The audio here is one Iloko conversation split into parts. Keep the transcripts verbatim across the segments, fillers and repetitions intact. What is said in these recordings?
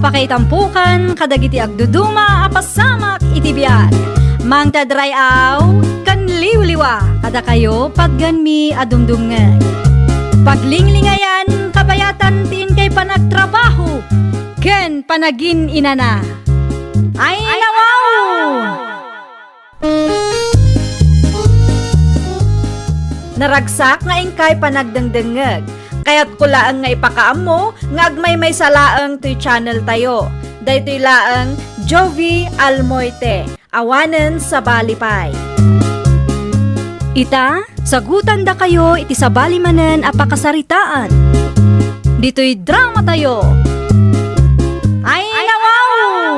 Pakaitampukan kadagiti agduduma a pasamak iti biag. Mangted ray-aw ken liwliwa kadakayo patgenmi a dumdumngeg. Paglinglingayan, kabayatan ti inkay panagtrabaho ken panagin-inana. Ay, nawaw! Naragsak nga inkay panagdengdengngeg. Kayatko laeng nga ipakaammo nga agmaymaysa laeng toy channel tayo. Daytoy laeng Jovie Almoite, awanen sabali pay. Ita, sagutandakayo iti sabali manen a pakasaritaan. Ditoy drama tayo. Ay, nawaw!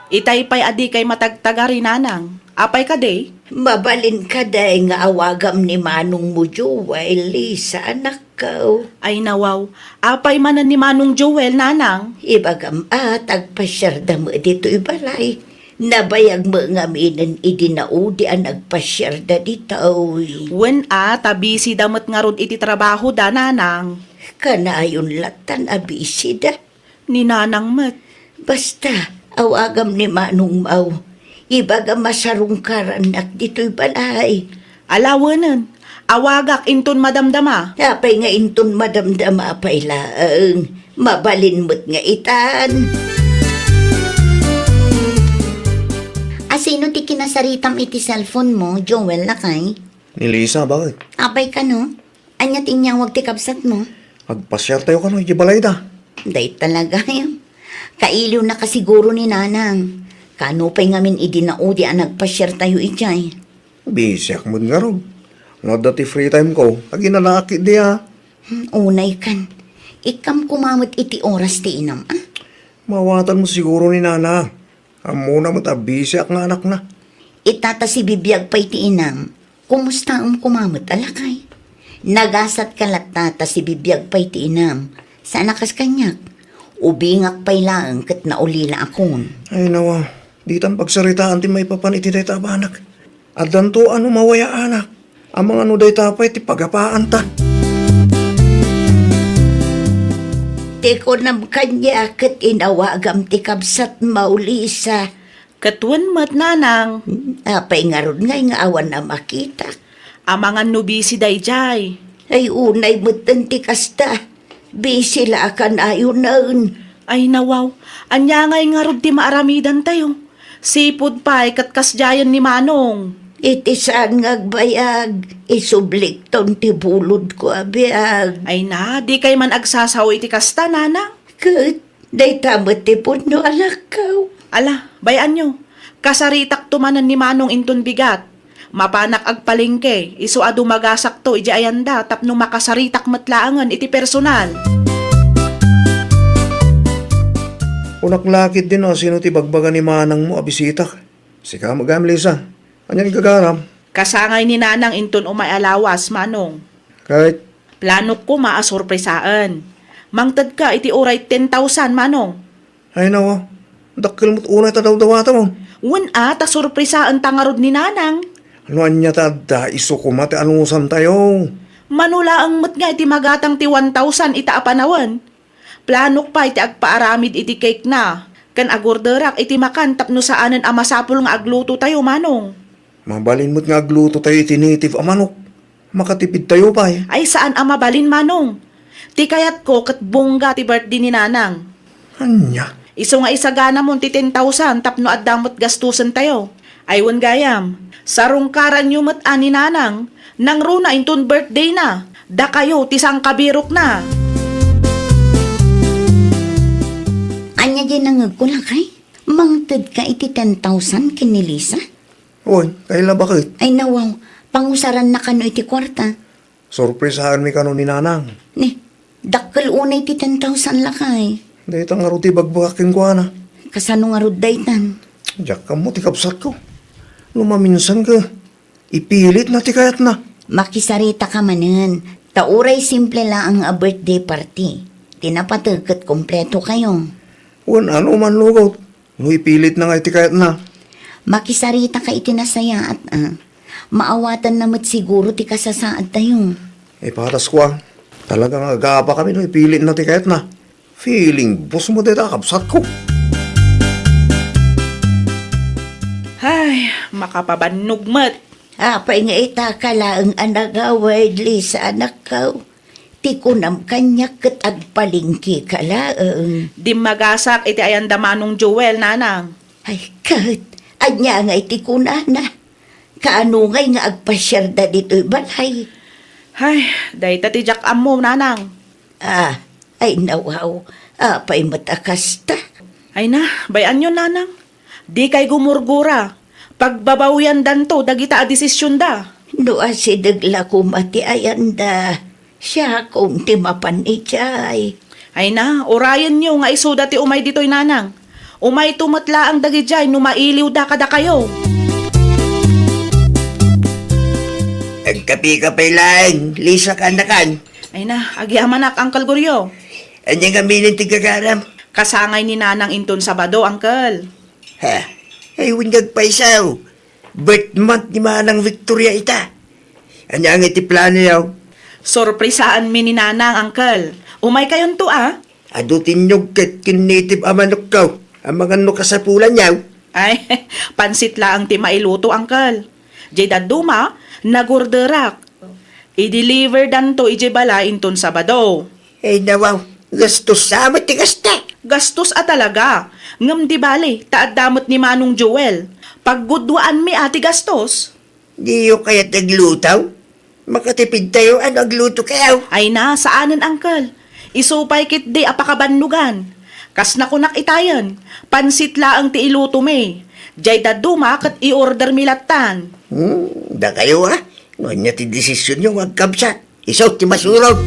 Itay pay a dikay matagtagari, nanang. Apay kadi? Mabalin kadi nga awagam ni Manong mo Joel, Lisa, anakko? Ay, nawaw. Apay manen ni Manong Joel, nanang? Ibagam a, tagpasiarda met ditoy balay. Nabayag met ngaminen idi naudi a nagpasiarda ditoy. Wen a, ta busy da met ngarud iti trabaho da, nanang. Kanayon lattan a busy da. Ni nanang met. Basta, awagam ni Manong Mau. Ibagam a sarungkarannak ditoy balay. Ala wenen, awagak inton madamdama. Apay nga inton madamdama pay laeng? Mabalin met nga itan. Asino ti kinasaritam iti cellphone mo, Joel, lakay? Ni Lisa, bakit? Apay kano? Ania ti inyawag ti kabsat mo? Agpasiar tayo kano iti balayda. Dayta laeng. Kailiwna ka siguro ni nanang. Kano pay ngamin idi naudi a nagpasiar tayo idiay? Busyak met ngarud. No adda ti free time ko, aginanaak idi a. Hmm, unay kan. Ikkam koma met iti oras ti inam, a? Mawatan mo siguro ni nanang. Ammona met a busyak nga anakna. Ita ta sibibiag pay ti inam, kumustaem koma met a lakay? Nagasatka latta ta sibibiag pay ti inam, saan a kas kaniak. Ubingak pay laeng ket naulila akon. Ay, nawa, ditan pagsaritaan ti maipapan iti dayta a banak. Addanto a no mawayaanak. Amangan no dayta pay ti pagapaanta. Ti kunam kaniak ket inawagam ti kabsat mo, Lisa. Ket wen met, nanang. Hmm, apay ngarud ngay nga awan a makitak? Amangan no busy daydiay. Ay, unay metten ti kasta. Busy la a kanayonen. Ay, nawaw. Ania ngay ngarud ti maaramidantayo? Sipud pay ket kasdiayen ni Manong. Iti saan nga agbayag, isublikton ti bulodko a biag. Ay na, dikay man agsasao iti kasta, nanang. Ket dayta met ti pudno, anakko. Ala, bay-anyo. Kasaritakto manen ni Manong inton bigat. Mapanak agpalengke, isu a dumagasakto idiay ayanda tapno makasaritak met laengen iti personal. Kunak la ketdin no asino ti bagbaga ni manangmo a bisitak. Sika met gayam, Lisa. Ania ti gagaram? Kasangay ni nanang inton umay a lawas, Manong. Ket? Planok koma a sorpresaen. Mangtedka iti uray ten thousand, Manong. Ay, nawa. Dakkel met unay ta dawdawatam. Wen a, ta sorpresaenta ngarud ni nanang. No ania ta adda, isu koma ti anusantayo. Mano laeng met nga iti magatang ti one thousand ita a panawen. Planok pay ti agpaaramid iti cake na, ken agorderak iti makan tapno saanen a masapul nga aglutotayo, Manong. Mabalin met nga aglutotayo iti native a manok. Makatipidtayo pay. Ay, saan a mabalin, Manong. Ti kayatko ket bongga ti birthday ni Nanang. Ania? Isu nga isaganamon ti ten thousand tapno adda met gastusentayo. Ay, wen gayam, sarungkaranyo met a ni Nanang, nangruna inton birthday na. Dakayo ti sangkabirokna. Ania diay nangngegko, lakay? Mangtedka iti ten thousand ken ni Lisa? Oy, kayla, baket? Ay, nawaw, pangusaranna kano iti kuarta. Sorpresaenmi kano ni Nanang. Ni, dakkel unay ti ten thousand, lakay. Dayta ngarud ti bagbagak kenkuana. Kasano ngarud daytan? Diak ammo ti kabsatko. No maminsan ka, ipilitna ti kayatna. Makisaritaka manen, ta uray simple laeng a birthday party. Ti napateg ket kompletokayo. Wen, ano man, lugaw. No ipilitna nga iti kayatna. Makisaritaka iti nasayaat, a. Maawatanna met siguro ti kasasaadtayo. Ipatasko, a. Talaga nga agapakami no ipilitna ti kayatna. Feeling boss mo dayta, kabsatko. Ay, makapabannog met. Apay nga ita ka laeng a nagawid, Lisa, anakko? Ti kunam kaniak ket agpalengke ka laeng. Dimmagasak iti ayanda Manong Joel, nanang. Ay, ket, ania ngay ti kunana? Kaano ngay nga agpasiarda ditoy balay? Ay, dayta ti diak ammo, nanang. Ah, ay, nawaw. Apay met a kasta? Ay na, bay-anyon, nanang. Dikay gumurgura. Pagbabawiandanto dagita a desisionda. No asideg la koma ti ayanda, siakon ti mapan idiay. Ay na, urayenyo nga isuda ti umay ditoy, nanang. Umayto met laeng dagidiay no mailiwda kadakayo. Agkapika pay laeng, Lisa, kaanakan. Ay na, agyamanak, Uncle Goryo. Ania ngamin ti gagaram? Kasangay ni nanang inton Sabado, Uncle. Ha? Ay, wen nga agpayso. Birth month ni Manang Victoria ita. Ania ngay ti planoyo? Sorpresaanmi ni nanang, Uncle. Umaykayonto, a? Adu ti niyog ket ken native a manokko. Amangan no kasapulanyo. Ay, pansit laeng ti mailuto, Uncle. Diay dadduma, nagorderak. I-deliverdanto idiay balay inton Sabado. Ay, nawaw. Gastos sa met ti kasta. Gastos a talaga. Ngem di bali, ta adda met ni Manong Joel. Paggudwaanmi a ti gastos. Diyo kayat agluto? Makatipidtayo no aglutokayo. Ay na, saanen, Uncle. Isu pay ketdi a pakabannogan. Kas nakunak itayen, pansit laeng ti ilutomi. Diay dadduma ket i-ordermi lattan. Hmm, dakayo, a? No ania ti desisionyo nga agkabsat? Isu ti masurog.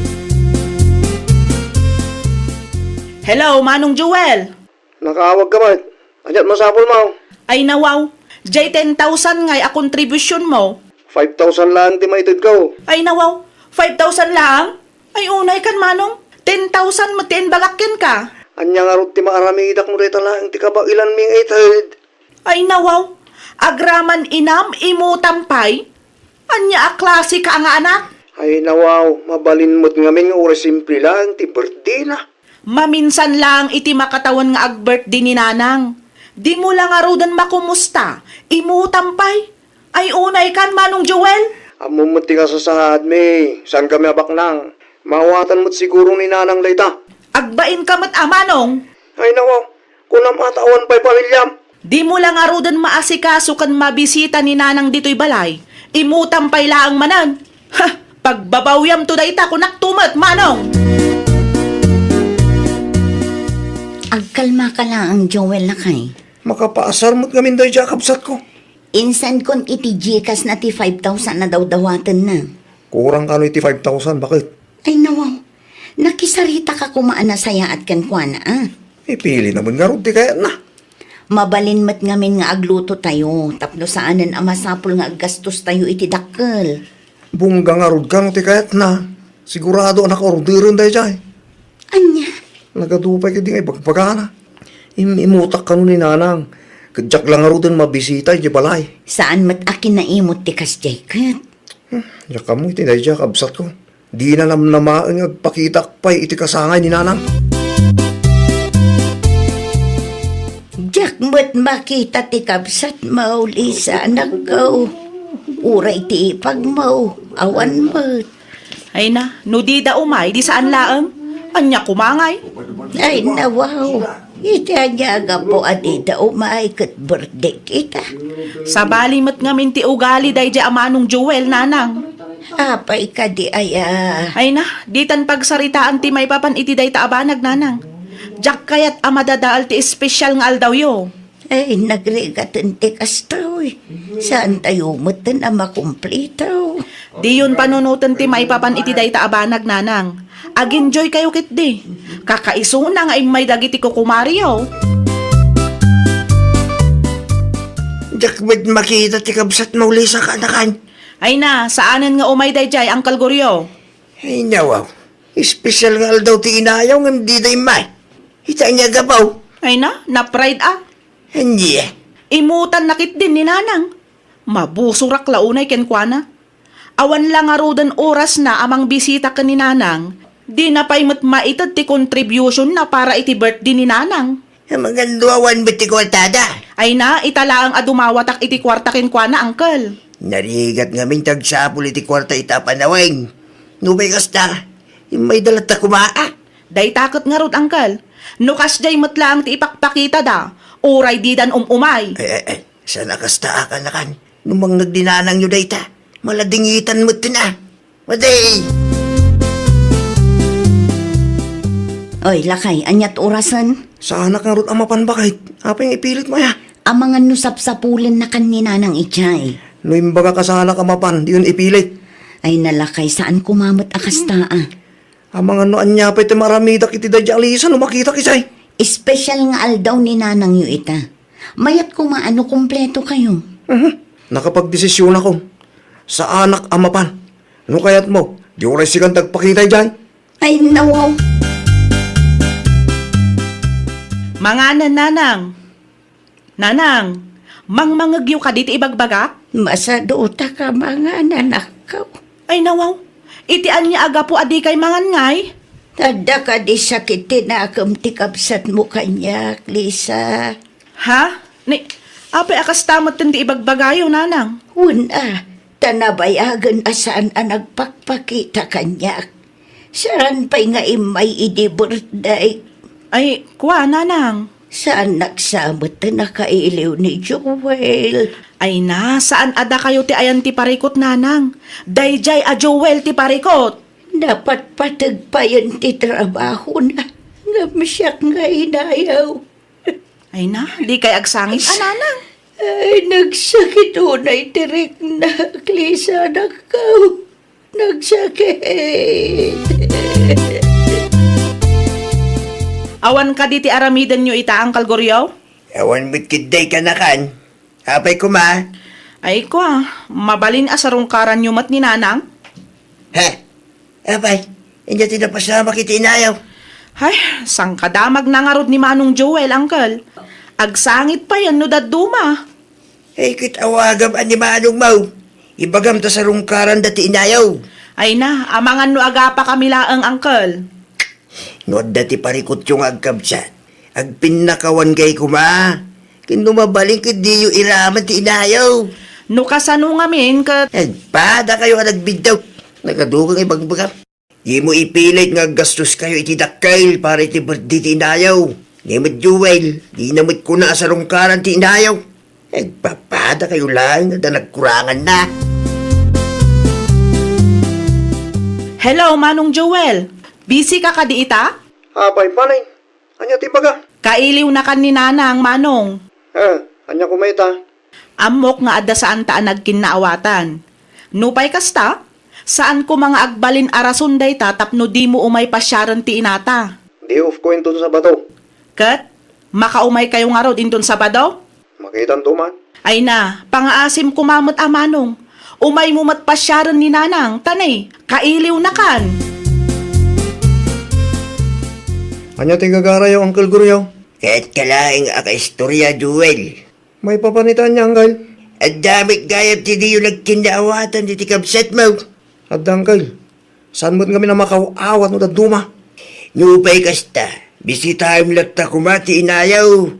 Hello, Manong Joel. Nakaawagka met. Ania ti masapulmo? Ay, nawaw. Diay ten thousand ngay a kontribusionmo. Five thousand laeng ti maitedko. Ay, nawaw. Five thousand laeng? Ay, unaykan, Manong. Ten thousand met ti imbagak kenka. Ania ngarud ti maaramidak no dayta laeng ti kabaelanmi nga ited? Ay, nawaw. Agraman inam, imutam pay. Ania a klaseka nga anak? Ay, nawaw, mabalin met ngamin nga uray simple laeng ti birthdayna. Maminsan laeng iti makatawen nga agbirthday ni nanang. Dimo la ngaruden makumusta, imutam pay. Ay, unaykan, Manong Joel? Ammom met ti kasasaadmi, saankami a baknang. Maawatan met siguro ni nanang dayta. Agbainka met a, Manong. Ay, nawaw, kunam a ta awan pay pamiliam. Dimo la ngaruden maasikaso ken mabisita ni nanang ditoy balay. Imutam pay laeng manen. Ha! Pagbabawiamto dayta, kunakto met, Manong! Agkalmaka laeng, Joel, lakay. Makapaasar met ngamin daydiay a kabsatko. Insankon iti Gcash na ti five thousand a dawdawatenna. Kurang kano iti five thousand, baket? Ay, nawaw. Nakisaritaka koma a nasayaat kenkuana, a? Ipilina met ngarud ti kayatna. Mabalin met ngamin nga aglutotayo tapno saanen a masapul nga aggastostayo iti dakkel. Bungga ngarud kano ti kayatna. Sigurado a nakaorderen daydiay. Ania? Nagadu pay ketdi nga ibagbagana. Im-imutak kano ni nanang. Ket diak la ngaruden mabisita idiay balay. Saan met a kinaimut ti kasdiay ket? Hmm, diak ammo iti daydiay a kabsatko. Dina namnamaen nga agpakitaak pay iti kasangay ni nanang. Diak met makita ti kabsatmo, Lisa, anakko. Uray ti ipagmo, awan met. Ay na, no dida umay, di saan laeng. Ania koma ngay? Ay, nawaw. Iti ania a gapu a dida umay ket birthday kita. Sabali met ngamin ti ugali daydiay a Manong Joel, nanang. Apay kadi aya? Ay na, ditan pagsaritaan ti maipapan iti dayta a banag, nanang. Diak kayat a madadael ti espesyal nga aldawyo. Ay, nagrigaten ti kasta, uy. Saantayo metten a makumplito. Diyon panunoten ti maipapan iti dayta a banag, nanang. Ag-enjoykayo ketdi. Kakaisuna nga immay dagiti kukumariyo. Diak met makita ti kabsatmo, Lisa, kaanakan. Ay na, saanen nga umay daydiay, Uncle Goryo. Ay, nawaw. Espesyal nga aldaw ti inayo ngem dida immay. Ita ania gapu? Ay na, na-pride a. Ania? Imutanna ketdin ni nanang. Mabusorak la unay kenkuana. Awan la ngaruden orasna a mangbisita ken ni nanang. Dina pay met maited ti contribution na para iti birthday ni Nanang. Amangan no awan met ti kuartada. Ay na, ita laeng a dumawatak iti kuarta kenkuana, Uncle. Narigat ngamin ti agsapul iti kuarta ita a panawen. No may kasta, immayda latta koma, a? Dayta ket ngarud, Uncle. No kasdiay met laeng ti ipakpakitada, uray didan um-umay. Ay, ay, ay. Saan a kasta a kanakan? No mangngeg ni nanangyo dayta, maladingitan met na. Madi! Oy, lakay, aniat orasen? Saanak ngarud a mapan, baket. Apay nga ipilitmo aya? Amangan no sapsapulennakan ni Nanang idiay. No imbagak a saanak a mapan, diyon ipilit. Ay, nalakay, saan koma met a kasta, a. Amangan no ania pay ti maaramidak iti daydiay a Lisa no makitak idiay. Espesyal nga aldaw ni nanangyo ita. Mayat koma a no kumpleto kayo. Mhm. Nakapagdesisyonakon. Saanak a mapan. No kayatmo, di uray sikan ti agpakita idiay. Ay, nawaw. Manganen, Nanang. Nanang, mangmangegyo kadi ti ibagbagak? Masadutaka mangan, anakko. Ay, nawaw. Iti ania a gapu a dikay mangan ngay? Adda kadi sakit ti nakem ti kabsatmo kaniak, Lisa. Ha? Ni, apay a kasta metten ti ibagbagayo, Nanang? Wen a, ta nabayagen a saan a nagpakpakita kaniak. Saan pay nga immay idi birthday. Ay, kua, Nanang. Saannak sa met ti nakailiw ni Joel. Ay na, saan a dakayo ti ayan ti parikut, Nanang. Daydiay a Joel ti parikut. Napatpateg payen ti trabahona. Ngem siak nga inayaw. Ay na, dikay agsangit a, Nanang. Ay, nagsakit unay ti riknak, Lisa, anakko. Nagsakit. Awan kadi ti aramidenyo ita, Uncle Goryo? Awan met ketdi kanakan. Apay koma? Ay, kua, mabalin a sarungkaranyo met ni Nanang? Ha? Apay, ania ti napasamak iti inayaw? Ay, sangkadamagna ngarud ni Manong Joel, Uncle. Agsangit payen no dadduma. Ay, ket awagam a ni Manong Mau. Ibagam ta sarungkaranda ti inayaw. Ay na, amangan no agapakami laeng, Uncle. No adda ti parikutyo nga agkabsat, agpinnakawan kay koma. Ken no mabalin ket diyo iraman ti inayaw. No kasano ngamin ket agpada kayo a nagbiddut. Nagadugang ibagbagam. Dimo ipilit nga aggastos kayo iti dakkel para iti birthday ti inayaw. Ni met Joel, dina met kuna a sarungkaran ti inayaw. Agpapada kayo laeng nga nagkuranganna. Hello, Manong Joel. Busy ka kadi ita? Apay, panay. Ania ti baga? Kailiwnakan ni Nanang, Manong. Ah, ania koma ita? Ammok nga adda saanta a nagkinnaawatan. Nupay kasta, saan koma nga agbalin a rason dayta tapno dimo umay pasiaren ti inata. Day off ko inton Sabado. Ket, makaumay kayo ngarud inton Sabado? Makitanto man. Ay na, pangaasim koma met a Manong. Umaymo met pasiaren ni Nanang, ta ne, kailiwnakan. Ania ti gagarayo, Uncle Goryo? Kayatka laeng a kaistorya, Joel. Maipapan ita ania, Uncle? Adda met gayam ti diyo nagkinnaawatan iti kabsatmo. Adda, Uncle. Saan met ngamin a makaw-awat no dadduma? Nupay kasta, bisitaem latta koma ti inayaw.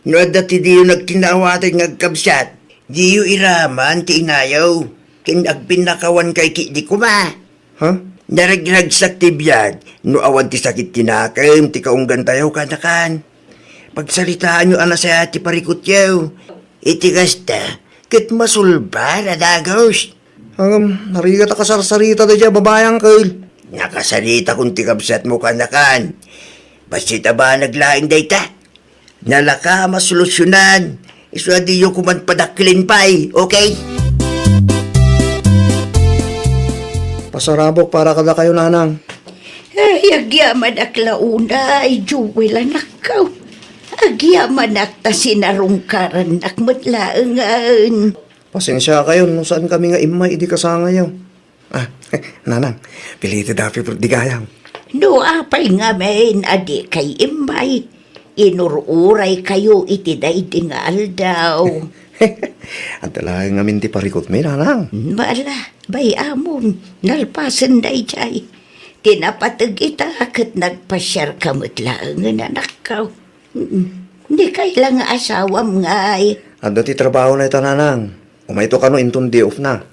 No adda ti diyo nagkinnaawatan nga agkabsat, diyo iraman ti inayaw. Ken agpinnakawan kay ketdi koma. Ha? Naragragsak ti biag no awan ti sakit ti nakem ti kaunggantayo kanakan. Pagsaritaanyo a nasayaat ti parikutyo. Iti kasta, ket masulbar a dagus. Ngem, narigat a kasarsarita daydiay a babai, Uncle. Nakasaritakon ti kabsatmo kanakan. Bassit a banag laeng dayta. Nalaka a masolusyonan. Isu a diyo koman padakkelen pay, okay? Pasarabok para kadakayo, Nanang. Ay, agyamanak la unay, Joel, anakko. Agyamanak ta sinarungkarannak met laengen. Pasensiakayon no saan kami nga immay idi kasangayo. Ah, Nanang, piliti dapay puro di gayam. No apay ngamin a dikay immay, inur-uraykayo iti daydi nga aldaw. Adda laeng ngamin ti parikutmi, Nanang. Bala, bay-amon, nalpasen daydiay. Ti napateg ita ket nagpasiarka met laengen, anakko. Mm. Ni kayla nga asawam ngay? Adda ti trabahona ita, nanang. Umayto kano inton day off na.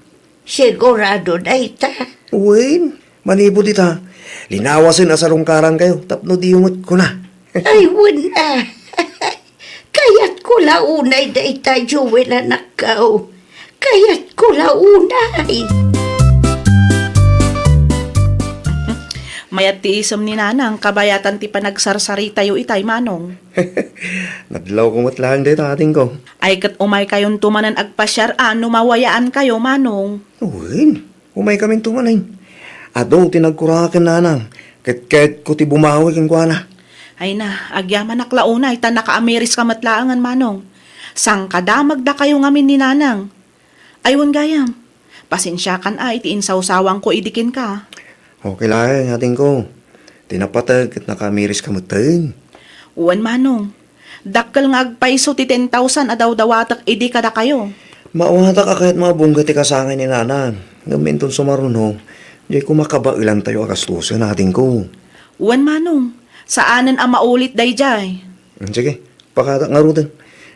Sigurado dayta? Wen, manipud ita, linawasen a sarungkarankayo tapno diyo met kuna. Ay, wen a. Kayatko la unay dayta, Joel, anakko. Kayatko la unay. Mayat ti isem ni Nanang kabayatan ti panagsarsaritayo itay, Manong. Nadlawko met laeng dayta, adingko. Ay, ket umaykayonto manen agpasiar a no mawayaankayo, Manong. Wen, umaykaminto manen. Adu ti nagkuraken, Nanang, ket kayatko ti bumawi kenkuana. Ay na, agyamanak la unay ta nakaamiriska met laengen, Manong. Sangkadamagdakayo ngamin ni Nanang. Ay, wen gayam, pasensiakan a iti insawsawanko idi kenka. Okay laeng, adingko. Ti napateg ket nakaamiriska metten. Wen, Manong. Dakkel nga agpayso ti ten thousand a dawdawatek idi kadakayo. Maawatak a kayat maabungga ti kasangay ni Nanang. Ngem inton sumaruno, diay koma kabaelantayo a gastusen, adingko. Wen, Manong. Saanen a maulit daydiay. Mm, sige. Pakatak ngaruden.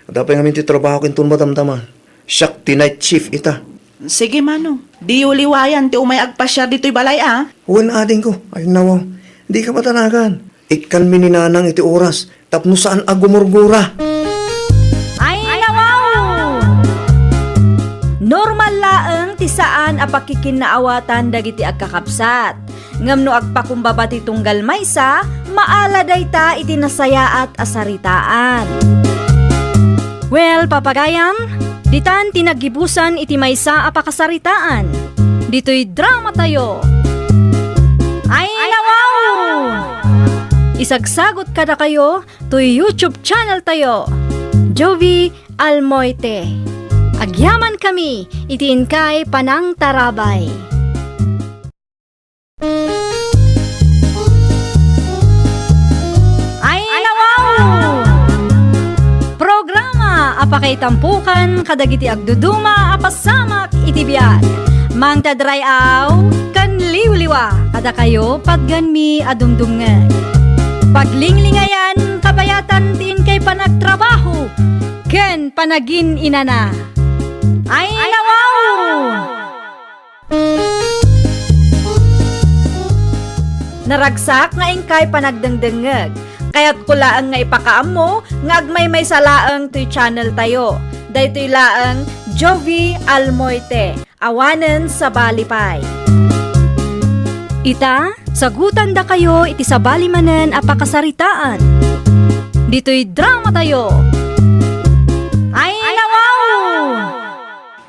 Adda pay ngamin ti trabahok inton madamdama. Siak ti night shift ita. Sige, Manong. Diyo liwayan ti umay agpasiar ditoy balay, a? Wen, adingko. Ay, nawaw. Dika matanagan. Ikkanmi ni Nanang iti oras tapno saan a gumurgura. Ay, nawaw! Normal laeng ti saan a pakikinnaawatan dagiti agkakabsat. Ngem no agpakumbaba ti tunggal maysa, maala dayta iti nasayaat a saritaan. Well, papagayam, ditan ti naggibusan iti maysa a pakasaritaan. Ditoy dramatayo. Ay, nawaw! Isagsagot kadakayo toy YouTube channel tayo, Jovi Almoite. Agyaman kami iti inkay panangtarabay. Ay, nawaw! Programa a pakaitampukan kadagiti agduduma a pasamak iti biag. Mangted ray-aw ken liwliwa kadakayo patgenmi a dumdumngeg. Paglinglingayan kabayatan ti inkay panagtrabaho ken panagin-inana. Ay, nawaw! Naragsak nga inkay panagdengdengngeg. Kayatko laeng nga ipakaammo nga agmaymaysa laeng toy channel tayo. Daytoy laeng Jovi Almoite, awanen sabali pay. Ita, sagutandakayo iti sabali manen a pakasaritaan. Ditoy dramatayo. Ay, nawaw!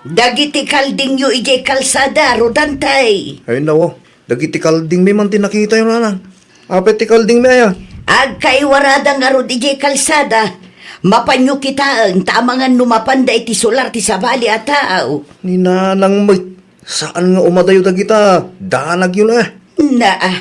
Dagiti kaldingyo idiay kalsada, Rodante. Ay, nawaw. Dagiti kaldingmi man ti nakitayo, nanang. Apay ti kaldingmi aya? Agkaiwarada ngarud idiay kalsada. Mapanyo kitaen ta amangan no mapanda iti solar ti sabali a tao. Ni nanang met, saan nga umadayo dagita danagyo na. Naa,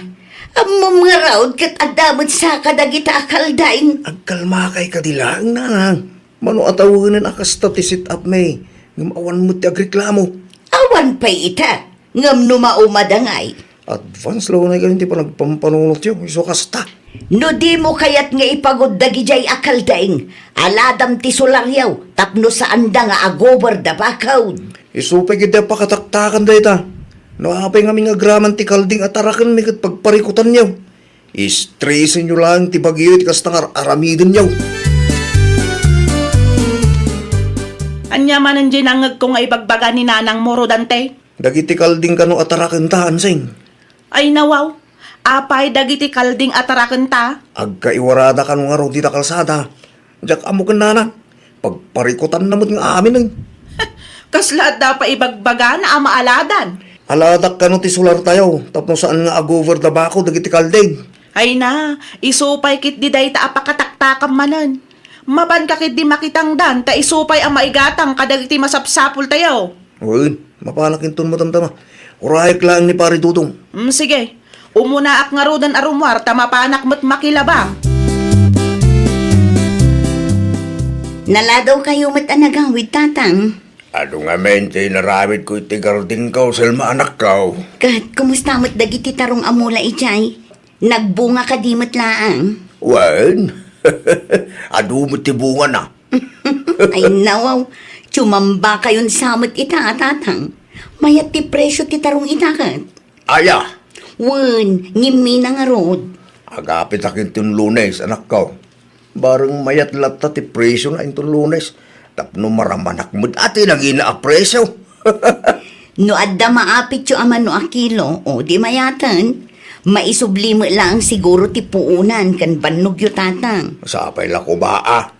ammom ngarud ket adda met saka dagita a kaldaing. Agkalmakay kadi laeng, nanang. Mano a tawenen a kasta ti set-up mi, ngem awan met ti agreklamo. Awan pay ita, ngem no maumada ngay. Advance la unay kami ti panagpampanunotyo, isu kasta. No dimo kayat nga ipagud dagidiay a kalding, aladam ti solaryo tapno saanda nga agober da bakod. Isu pay ketdi a pakataktakan dayta. No apay ngamin nga agraman ti kalding a tarakenmi ket pagparikutanyo. Istresenyo laeng ti bagyo iti kasta nga ar-aramidenyo. Ania manen diay nangngegko nga ibagbaga ni nanangmo, Rodante? Dagiti kalding kano a tarakenta, Ansing. Ay, nawaw. Apay dagiti kalding a tarakenta? Agkaiwarada kano ngarud dita kalsada. Diak ammo ken nanang. Pagparikutanna met nga amin, eh. Kasla adda pay ibagbagana a maaladan. Aladak kano ti solartayo, tapno saan nga agober da bakod dagiti kalding. Ay na, isu pay ketdi dayta a pakataktakam manen. Mapanka ketdi makitangdan, ta isu pay a maigatang kadagiti masapsapultayo. Wen, mapanak inton madamdama. Urayek laeng ni Pari Dudong. Mm, sige. Umunaak ngaruden a rummuar ta mapanak met makilaba. Naladaw kayo met a nagawid, Tatang. Adu ngamin ti inaramidko iti gardingko, Selma, anakko. Ket kumusta met dagiti tarong a mula idiay? Nagbunga kadi met laeng? Wen, adu met ti bungana. Ay, nawaw. Tsumamba kayon sa met ita, a tatang. Mayat ti presyo ti tarong ita ket. Aya? Wen, ngimmi na ngarud. Agapitak inton Lunes, anakko. Bareng mayat latta ti presyona inton Lunes. Tapno maramanak met a ti nangina a presyo. No adda maapityo a mano a kilo, o di mayaten, maisubli met laeng siguro ti puonan ken bannogyo, tatang. Sapay la koma a.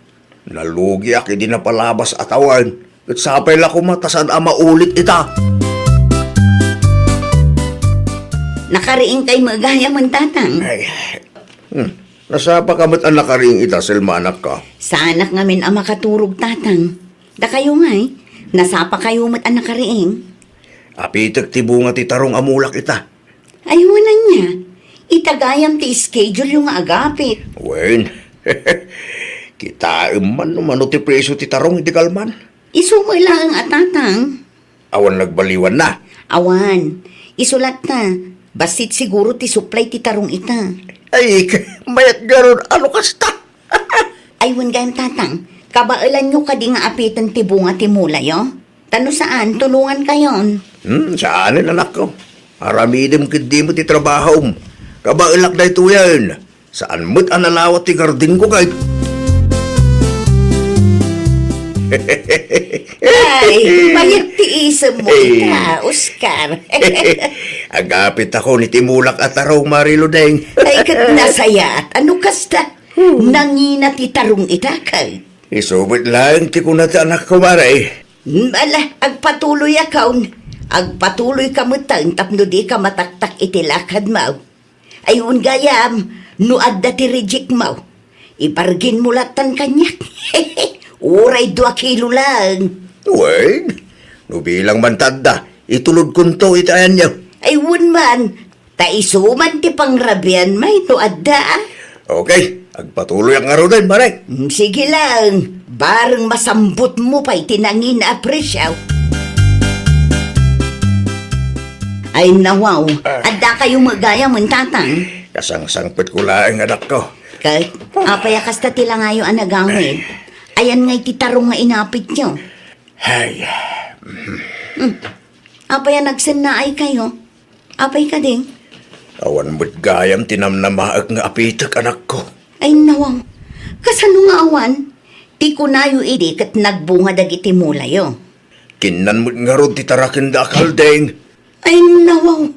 Nalugiak idi napalabas a tawen, ket sapay la koma ta saan a maulit ita. Nakariingkay met gayamen, tatang. Ay, hmm, nasapaka met a nakariing ita, Selma, anakko. Saanak ngamin a makaturog, tatang. Dakayo ngay, nasapakayo met a nakariing. Apitek ti bunga ti tarong a mulak ita. Ay, wen ania. Ita gayam ti schedule-yo nga agapit. Wen, kitaem man no mano ti presyo ti tarong idi kalman. Isu met laeng a, tatang. Awan nagbaliwanna? Awan. Isu latta. Bassit siguro ti supply ti tarong ita. Ay, mayat garud, ano kasta? Ay, wen gayam, tatang. Kabaelanyo kadi nga apiten ti bunga ti mulayo? Ta no saan, tulongankayon. Hmm, saanen, anakko. Aramidem ketdi met ti trabahom. Kabaelak daytoyen. Saan met a nalawat ti gardengko kay. Ay, mayat ti isemmo ita, Oscar. Agapit ako ni ti mulak a tarong, Mari Ludeng. Ay, ket nasayaat. Ano kasta? Nangina ti tarong ita kay. Isu met laeng ti kuna ti anakko, Mari. Hmm, ala, agpatuloyakon. Agpatuloyka metten tapno dika mataktak iti lakadmo. Ay, wen gayam, no adda ti rejectmo, ibargainmo lattan kaniak. Uray dua kilo laeng. Wen, no bilang man ta adda, itulodkonto iti ayanyo. Ay, wen man, ta isu man ti pangrabianmi no adda, a. Okay, agpatuloyak ngaruden, Mari. Mm, sige laeng, bareng masambutmo pay ti nangina a presyo. Ay, nawaw. Ah. Addakayo met gayamen, tatang? Kasangsangpetko laeng, anakko. Ket, apay a kasta ti langayo a nagawid? Ayan ngay ti tarong nga inapityo? Ay. Hmm. Apay a nagsennaaykayo? Apay kadi? Awan met gayam ti namnamaek nga apitek, anakko. Ay, nawaw. Kasano nga awan? Ti kunayo idi ket nagbunga dagiti mulayo. Kinnan met ngarud ti tarakenda a kalding. Ay, nawaw.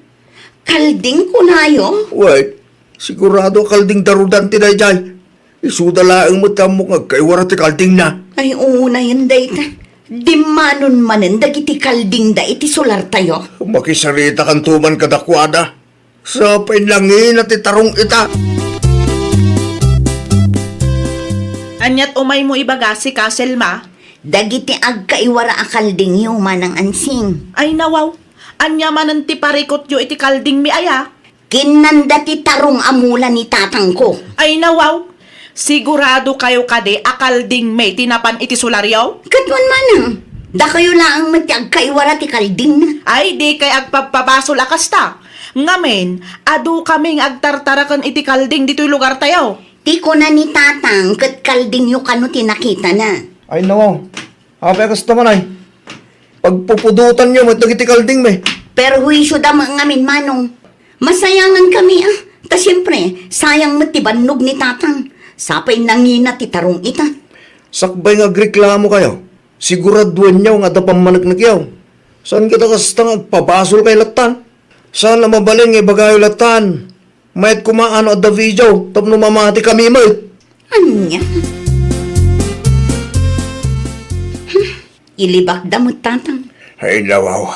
Kalding kunayo? Wait, sigurado a kalding darudan ti daydiay. Isuda laeng met ti ammok nga agkaiwara ti kaldingna. Ay, unayen dayta. Dimmanon manen dagiti kaldingda iti solartayo. Makisaritakanto man kadakuada. Sapay nangina ti tarong ita. Aniat umaymo ibaga, sika, Selma? Dagiti agkaiwara a kaldingyo, Manang Ansing. Ay, nawaw. Ania manen ti parikutyo iti kaldingmi aya? Kinnanda ti tarong a mula ni tatangko. Ay, nawaw. Siguradokayo kadi a kaldingmi ti napan iti solaryo? Ket wen manang, dakayo laeng met ti agkaiwara ti kaldingna. Ay, dikay agpabpabasol a kasta. Ngamin, adukami nga agtartaraken iti kalding ditoy lugartayo. Ti kuna ni tatang ket kaldingyo kano ti nakitana. Ay, nawaw. Apay a kasta man ay? Pagpupudotanyo met dagiti kaldingmi. Perhuisyoda met ngamin, manong. Masayangankami, a. Ta siempre, sayang met ti bannog ni tatang. Sapay nangina ti tarong ita. Sakbay nga agreklamokayo, siguraduenyo nga adda pammaneknekyo. Saan ket a kasta nga agpabasolkayo lattan? Saan a mabalin nga ibagayo lattan? Mayat koma no adda video tapno mamatikami met. Ania? Hmm, ilibakda met tatang. Ay, nawaw.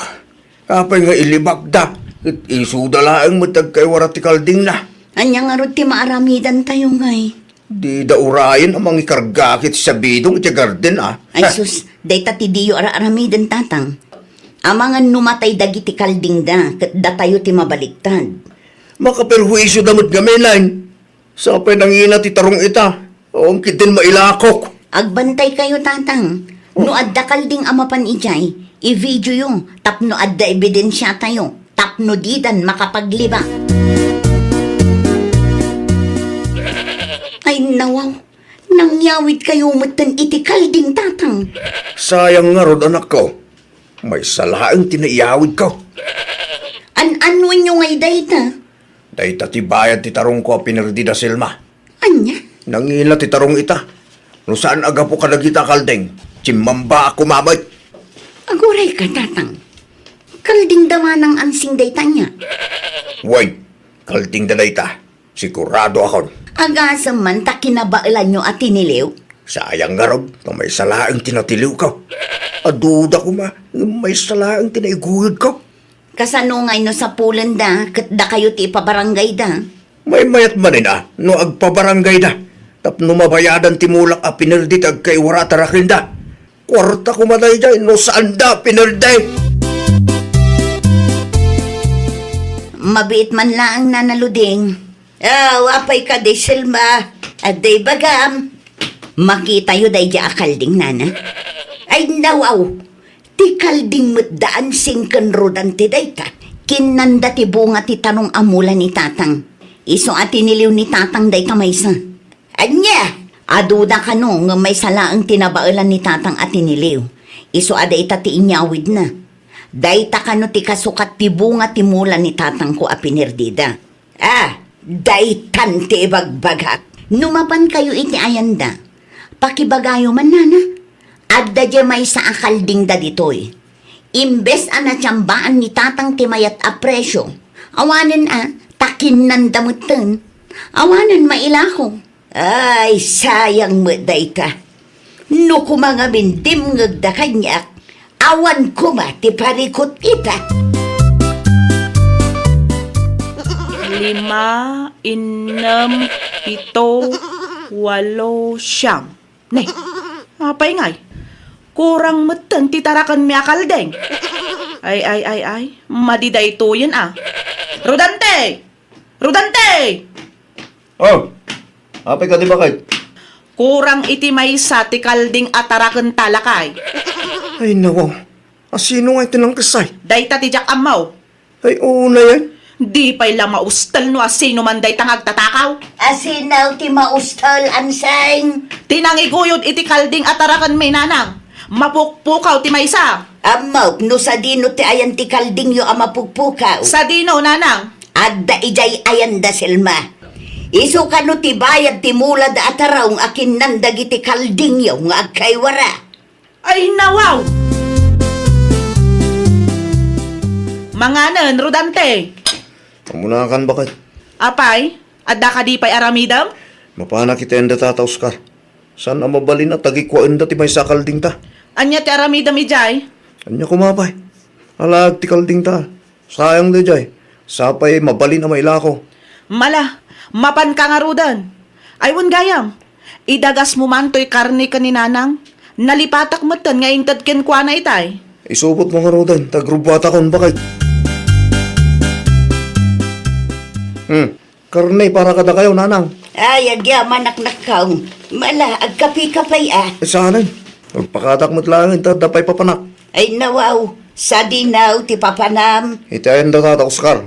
Apay nga ilibakda? Ket isuda laeng met ti agkaiwara ti kaldingna. Ania ngarud ti maaramidantayo ngay? Dida urayen a mangikarga ket sabidong iti garden, a. Ay, sus, dayta ti diyo ara-aramiden, tatang. Amangan no matay dagiti kaldingda, ket datayo ti mabaliktad. Makaperhuisyoda met ngamin. Sapay nangina ti tarong ita. Awan ketdin mailakok. Agbantaykayo, tatang. No adda kalding a mapan idiay, i-videoyo tapno adda ebidensiatayo tapno didan makapagliba. Ay, nawaw. Nangyawidkayo metten iti kalding, Tatang. Sayang ngarud, anakko. Maysa laeng ti naiyawidko. An-anuenyo ngay dayta? Dayta ti bayad ti tarongko a pinerdida, Selma. Ania? Nangina ti tarong ita. No saan a gapu kadagita a kalding, timmambaak koma met. Agurayka, Tatang. Kaldingda manang ansing dayta ania? Wen, kaldingda dayta. Siguradoakon. Agasem man ta kinabaelanyo a tiniliw? Sayang ngarud, ta maysa laeng ti natiliwko. Aduda koma, ngem maysa laeng ti naiguyodko. Kasano ngay no sapulenda ket dakayo ti ipabaranggayda? Maymayat manen a no agpabaranggayda tapno mabayadan ti mulak a pinerdi ti agkaiwara a tarakenda. Kuarta koma daydiay no saanda pinerdi. Mabiit man laeng, Nana Luding. Aw, apay kadi, Selma? Adda ibagam? Makitayo daydiay a kalding, Nana. Ay, nawaw. Ti kalding met da ansing ken Rodante dayta. Kinnanda ti bunga ti tarong a mula ni Tatang. Isu a tiniliw ni Tatang dayta maysa. Ania? Aduda kano ngem maysa laeng ti nabaelan ni Tatang a tiniliw. Isu a dayta ti inyawidna. Dayta kano ti kasukat ti bunga ti mula ni Tatangko a pinerdida. Ah, daytan ti ibagbagak. No mapankayo iti ayanda, pakibagayo man, Nana. Adda diay maysa a kaldingda ditoy. Imbes a natiambaan ni Tatang ti mayat a presio, awanen a, ta kinnanda metten. Awanen mailako. Ay, sayang met dayta. No koma ngamin dimngegda kaniak, awan koma ti parikut ita. Lima, innem, pito, walo, siam. Ne, apay ngay? Kurang metten ti tarakenmi a kalding. Ay, ay, ay, ay. Madi daytoyen a. Rodante! Rodante! Oh, apay kadi, baket? Kurang iti maysa ti kalding a tarakenta, lakay. Ay, nawaw. Asino ngay ti nangkessay? Dayta ti diak ammo. Ay, unay. Di pay la maustel no asino man dayta nga agtatakaw. Asino ti maustel, ansing? Ti nangiguyod iti kalding a tarakenmi, nanang. Mapukpukaw ti maysa. Ammok no sadino ti ayan ti kaldingyo a mapukpukaw. Sadino, nanang? Adda idiay ayanda, Selma. Isu kano ti bayad ti mulada a tarong a kinnan dagiti kaldingyo nga agkaiwara. Ay, nawaw! Manganen, Rodante! Amunakan, baket. Apay, adda kadi pay aramidem? Mapanak iti ayanda, Tata Oscar. Saan a mabalin a tagikkuaenda ti maysa a kaldingta. Ania ti aramidem idiay? Ania koma pay? Alaek ti kaldingta. Sayang daydiay. Sapay mabalin a mailako. Mala, mapanka ngaruden. Ay, wen gayam, idagasmo man toy karne ken ni nanang. Nalipatak metten nga inted kenkuana itay. Isubotmo ngaruden, ta agrubbuatakon, baket. Hmm. Karne para kadakayo, nanang. Ay, agyamanak nakkaw. Mala, agkapika pay a. Ay, saanen. Agpakatak met laeng ta adda pay papanak. Ay, nawaw. Sadino ti papanam? Iti ayanda, Tata Oscar.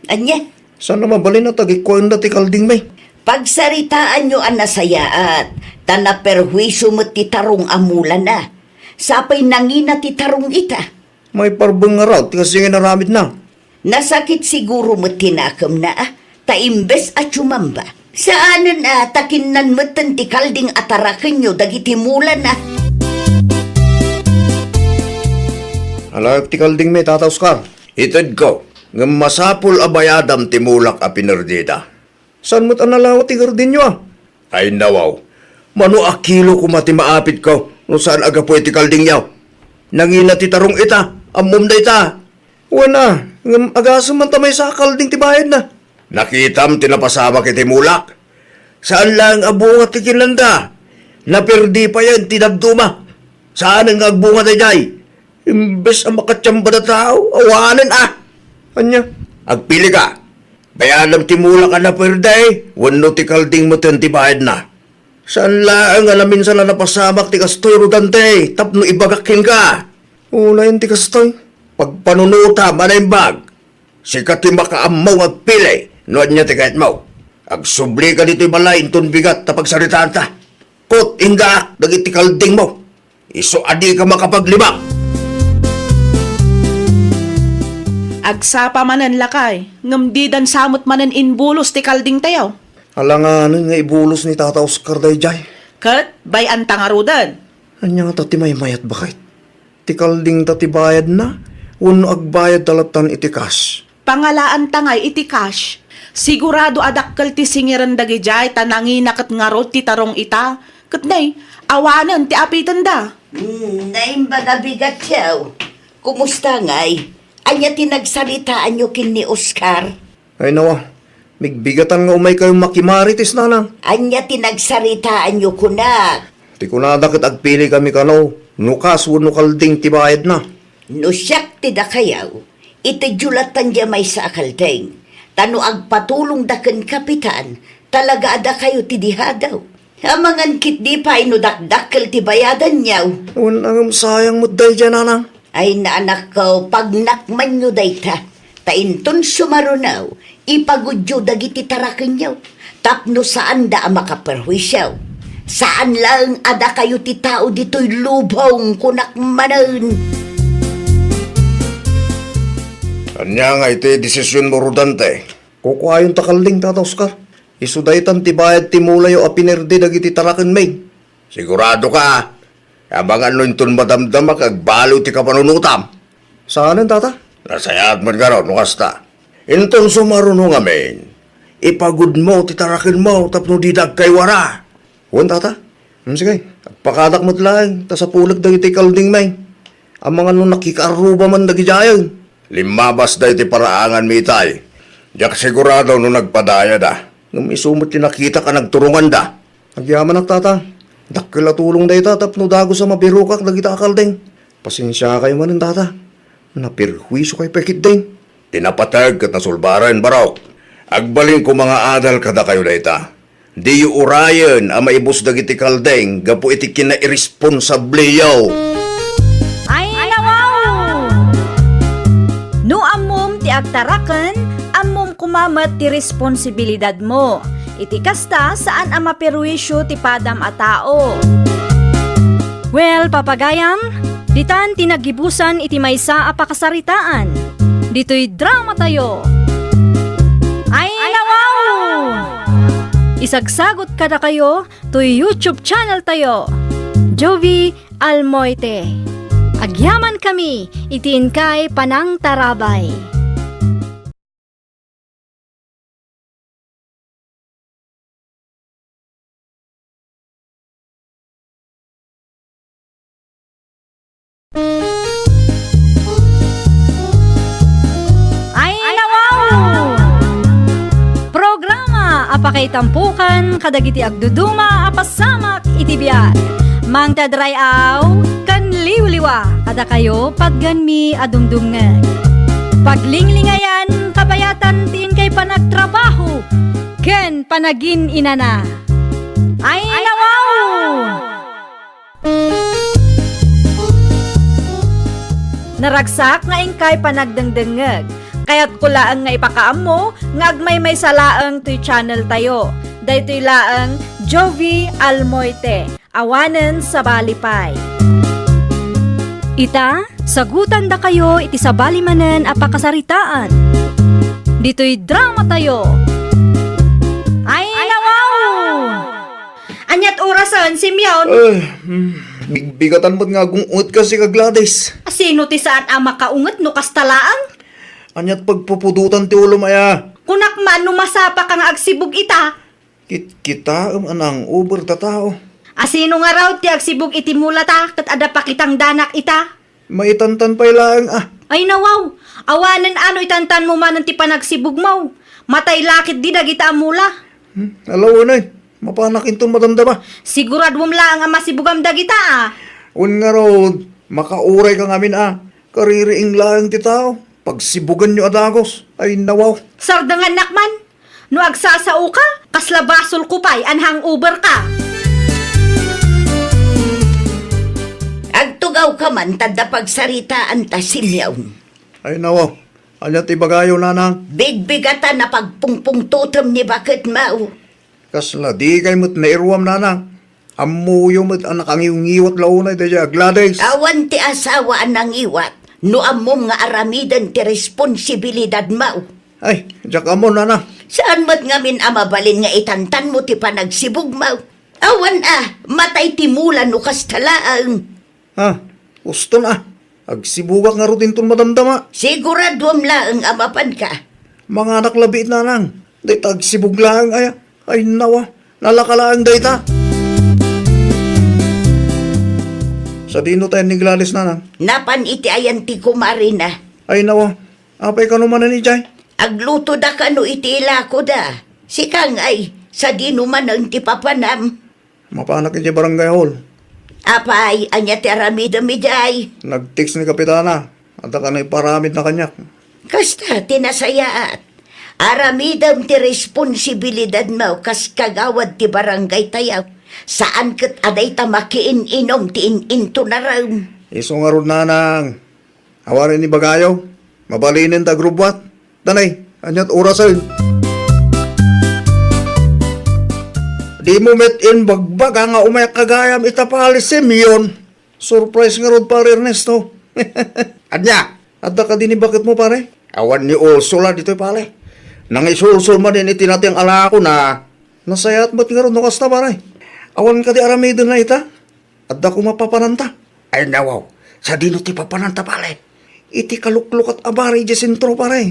Ania? Saan a mabalin a tagikkuaenda ti kaldingmi? Pagsaritaanyo a nasayaat, ta naperhuisio met ti tarong a mulana. Sapay nangina ti tarong ita. Maiparbeng ngarud ti kasdi nga inaramidna. Nasakit siguro met ti nakemna, a, ta imbes a tumamba, saanen a ta kinnan metten ti kalding a tarakenyo dagiti mulana. Alaek ti kaldingmi, Tata Oscar. Itedko, ngem masapul a bayadam ti mulak a pinerdida. Saan met a nalawa ti gardinyo, a? Ay, nawaw. Mano a kilo koma ti maapitko no saan a gapu iti kaldingyo? Nangina ti tarong ita. Ammom dayta. Wen a, ngem agasem man ta maysa a kalding ti bayadna. Nakitam ti napasamak iti mulak. Saan laeng a bunga ti kinanda. Naperdi payen ti dadduma. Saanen nga agbunga daydiay. Imbes a makatiamba da tao, awanen a. Ania? Agpili ka. Bayadam ti mulak a naperdi, wenno ti kalding metten ti bayadna. Saan laeng a naminsan a napasamak ti kastoy, Rodante, tapno ibagak kenka. Unayen ti kastoy. Pagpanunotam a naimbag. Sika ti makaammo nga agpili no ania ti kayatmo. Agsublika ditoy balay inton bigat ta pagsaritaanta. Ket indaak dagiti kaldingmo. Isu a dika makapaglibak. Agsapa manen, lakay, ngem didan sa met manen inbulos ti kaldingtayo. Alanganen nga ibulos ni Tata Oscar daydiay. Ket bay-anta ngaruden. Ania ngata ti maymayat, baket? Ti kaldingta ti bayadna, wenno agbayadta lattan iti cash? Pangalaanta ngay iti cash. Sigurado a dakkel ti singiren dagidiay ta nangina ket ngarud ti tarong ita. Ket nay, awanen ti apitenda. Hmm, naimbag a bigatyo. Kumusta ngay? Ania ti nagsaritaanyo ken ni Oscar? Ay, nawa, migbigatan nga umaykayo makimarites, nanang. Ania ti nagsaritaanyo kunak? Ti kunada ket agpili kami kano, no cash wenno kalding ti bayadna. No siak ti dakayo, itedyo lattan diay maysa a kalding. Ta no agpatulongda ken kapitan, talaga a dakayo ti dihadaw. Amangan ketdi pay no dakdakkel ti bayadanyo. Wen, ngem sayang met daydiay, nanang. Ay, naanakko, pagnakmanyo dayta. Ta inton sumaruno, ipagudyo dagiti tarakenyo. Tapno saanda a makaperhuisio. Saan laeng a dakayo ti tao ditoy lubong, kunak manen. Ania nga iti desisionmo, Rodante? Kukuayon ta kalding, Tata Oscar. Isu daytan ti bayad ti mulayo a pinerdi dagiti tarakenmi. Siguradoka? Amangan no inton madamdamak, agbaliw ti kapanunotam. Saanen, Tata? Nasayaat met ngarud no kasta. Inton sumaruno ngamin, ipagudmo ti tarakenmo tapno dida agkaywara. Wen, Tata. Hmm, sige, agpakadak met laeng, ta sapulek dagiti kaldingmi. Amangan no nakikaarruba man dagidiayen. Limmabasda iti paraanganmi itay. Diak sigurado no nagpadayada. Ngem isu met ti nakitak a nagturonganda. Agyamanak, Tata. Dakkel a tulong dayta tapno dagus a mabirokak dagita a kalding. Pasensiakayo manen, Tata. Naperhuisiokayo pay ketdin. Ti napateg ket nasulbaren, barok. Agbalin koma nga adal kadakayo dayta. Diyo urayen a maibus dagiti kalding gapu iti kinairesponsabliyo. Ay, nawaw! No ammom ti agtaraken, ammom koma met ti responsibilidadmo. Iti kasta, saan a maperwisyo ti padam a tao. Well, papagayam, ditan ti naggibusan iti maysa a pakasaritaan. Ditoy dramatayo. Ay, nawaw! Isagsagot kadakayo toy YouTube channel tayo, Jovie Almoite. Agyamankami iti inkay panangtarabay. Ay, nawaw! Programa a pakaitampokan kadagiti agduduma a pasamak iti biag. Mangted ray-aw ken liwliwa kadakayo, patgenmi a dumdumngeg. Paglinglingayan, kabayatan ti inkay panagtrabaho ken panagin-inana. Ay, nawaw! Naragsak nga inkay panagdengdengngeg. Kayatko laeng nga ipakaammo nga agmaymaysa laeng toy channel tayo. Daytoy laeng Jovie Almoite. Awanen sabali pay. Ita, sagutandakayo iti sabali manen a pakasaritaan. Ditoy dramatayo. Ay, nawaw! Aniat orasen, Simeon? Eh, mm, bigbigatan met nga agung-unget kasi ka, Gladys. Asino ti saan a makaunget no kasta laeng? Aniat pagpupudotan ti ulom aya? Kunak man no masapaka nga agsibug ita. Kitkitaem a nang-over ta tao. Asino ngarud ti agsibug iti mulata ket adda pakitangdanak ita? Maitantan pay laeng a. Ay nawaw, awanen a no itantanmo manen ti panagsibugmo. Matay la ketdi dagita a mula. Hmm, alawanay, mapanak inton madamdama. Siguraduem laeng a masibugam dagita a. Wen ngarud, makaurayka ngamin a. Kaririing laeng ti tao. Pagsibuganyo a dagus. Ay nawaw. Sardengannak man. No agsasaoka, kasla basolko pay a hangover ka. Aw ka man ta adda pagsaritaanta, Simeon. Ay, nawa. Ania ti ibagayo, nanang? Bigbigatan a pagpungpungtotem ni baketmo. Kasla dikay met nairuam, nanang. Ammoyo met a nakangiwngiwat la unay daydiay a Gladys. Awan ti asawa a nangiwat no ammom nga aramiden ti responsibilidadmo. Ay, diak ammo, nanang. Saan met ngamin a mabalin nga itantanmo ti panagsibugmo? Awan a, matay ti mula no kasta laeng. Ha? Uston a. Agsibugak ngarud inton madamdama. Siguraduam laeng a mapanka. Manganak labiit, nanang. Dayta agsibug laeng aya. Ay, nawa. Nalaka laeng dayta. Sadino tayen ni Gladys, nanang? Napan iti ayan ti kumarina. Ay, nawa. Apay kano manen idiay? Aglutoda kano iti ilakoda. Sika ngay, sadino manen ti papanam? Mapanak idiay barangay hall. Apay, ania ti aramidem idiay? Nag-text ni Kapitana. Adda kano iparamidna kaniak. Kasta ti nasayaat. Aramidem ti responsibilidadmo kas kagawad ti barangaytayo. Saan ket a dayta makiin-inom ti in-intonarem. Isu ngarud, nanang. Awanen ibagayo, mabalinen ta agrubbuat. Danay, aniat orasen? Dimo met imbagbaga nga umayak ka gayam ita pale, Simeon. Surprise ngarud, pare Ernesto. Ania? Adda kadi ni baketmo, pare? Awan ni Ursula ditoy, pare. Nangisulsol manen iti nateng a lakona. Nasayaat met ngarud no kasta, pare. Awan kadi aramidenna ita? Adda koma papananta. Ay, nawaw. Sadino ti papananta, pare? Iti kaluklukat a bar idiay sentro, pare.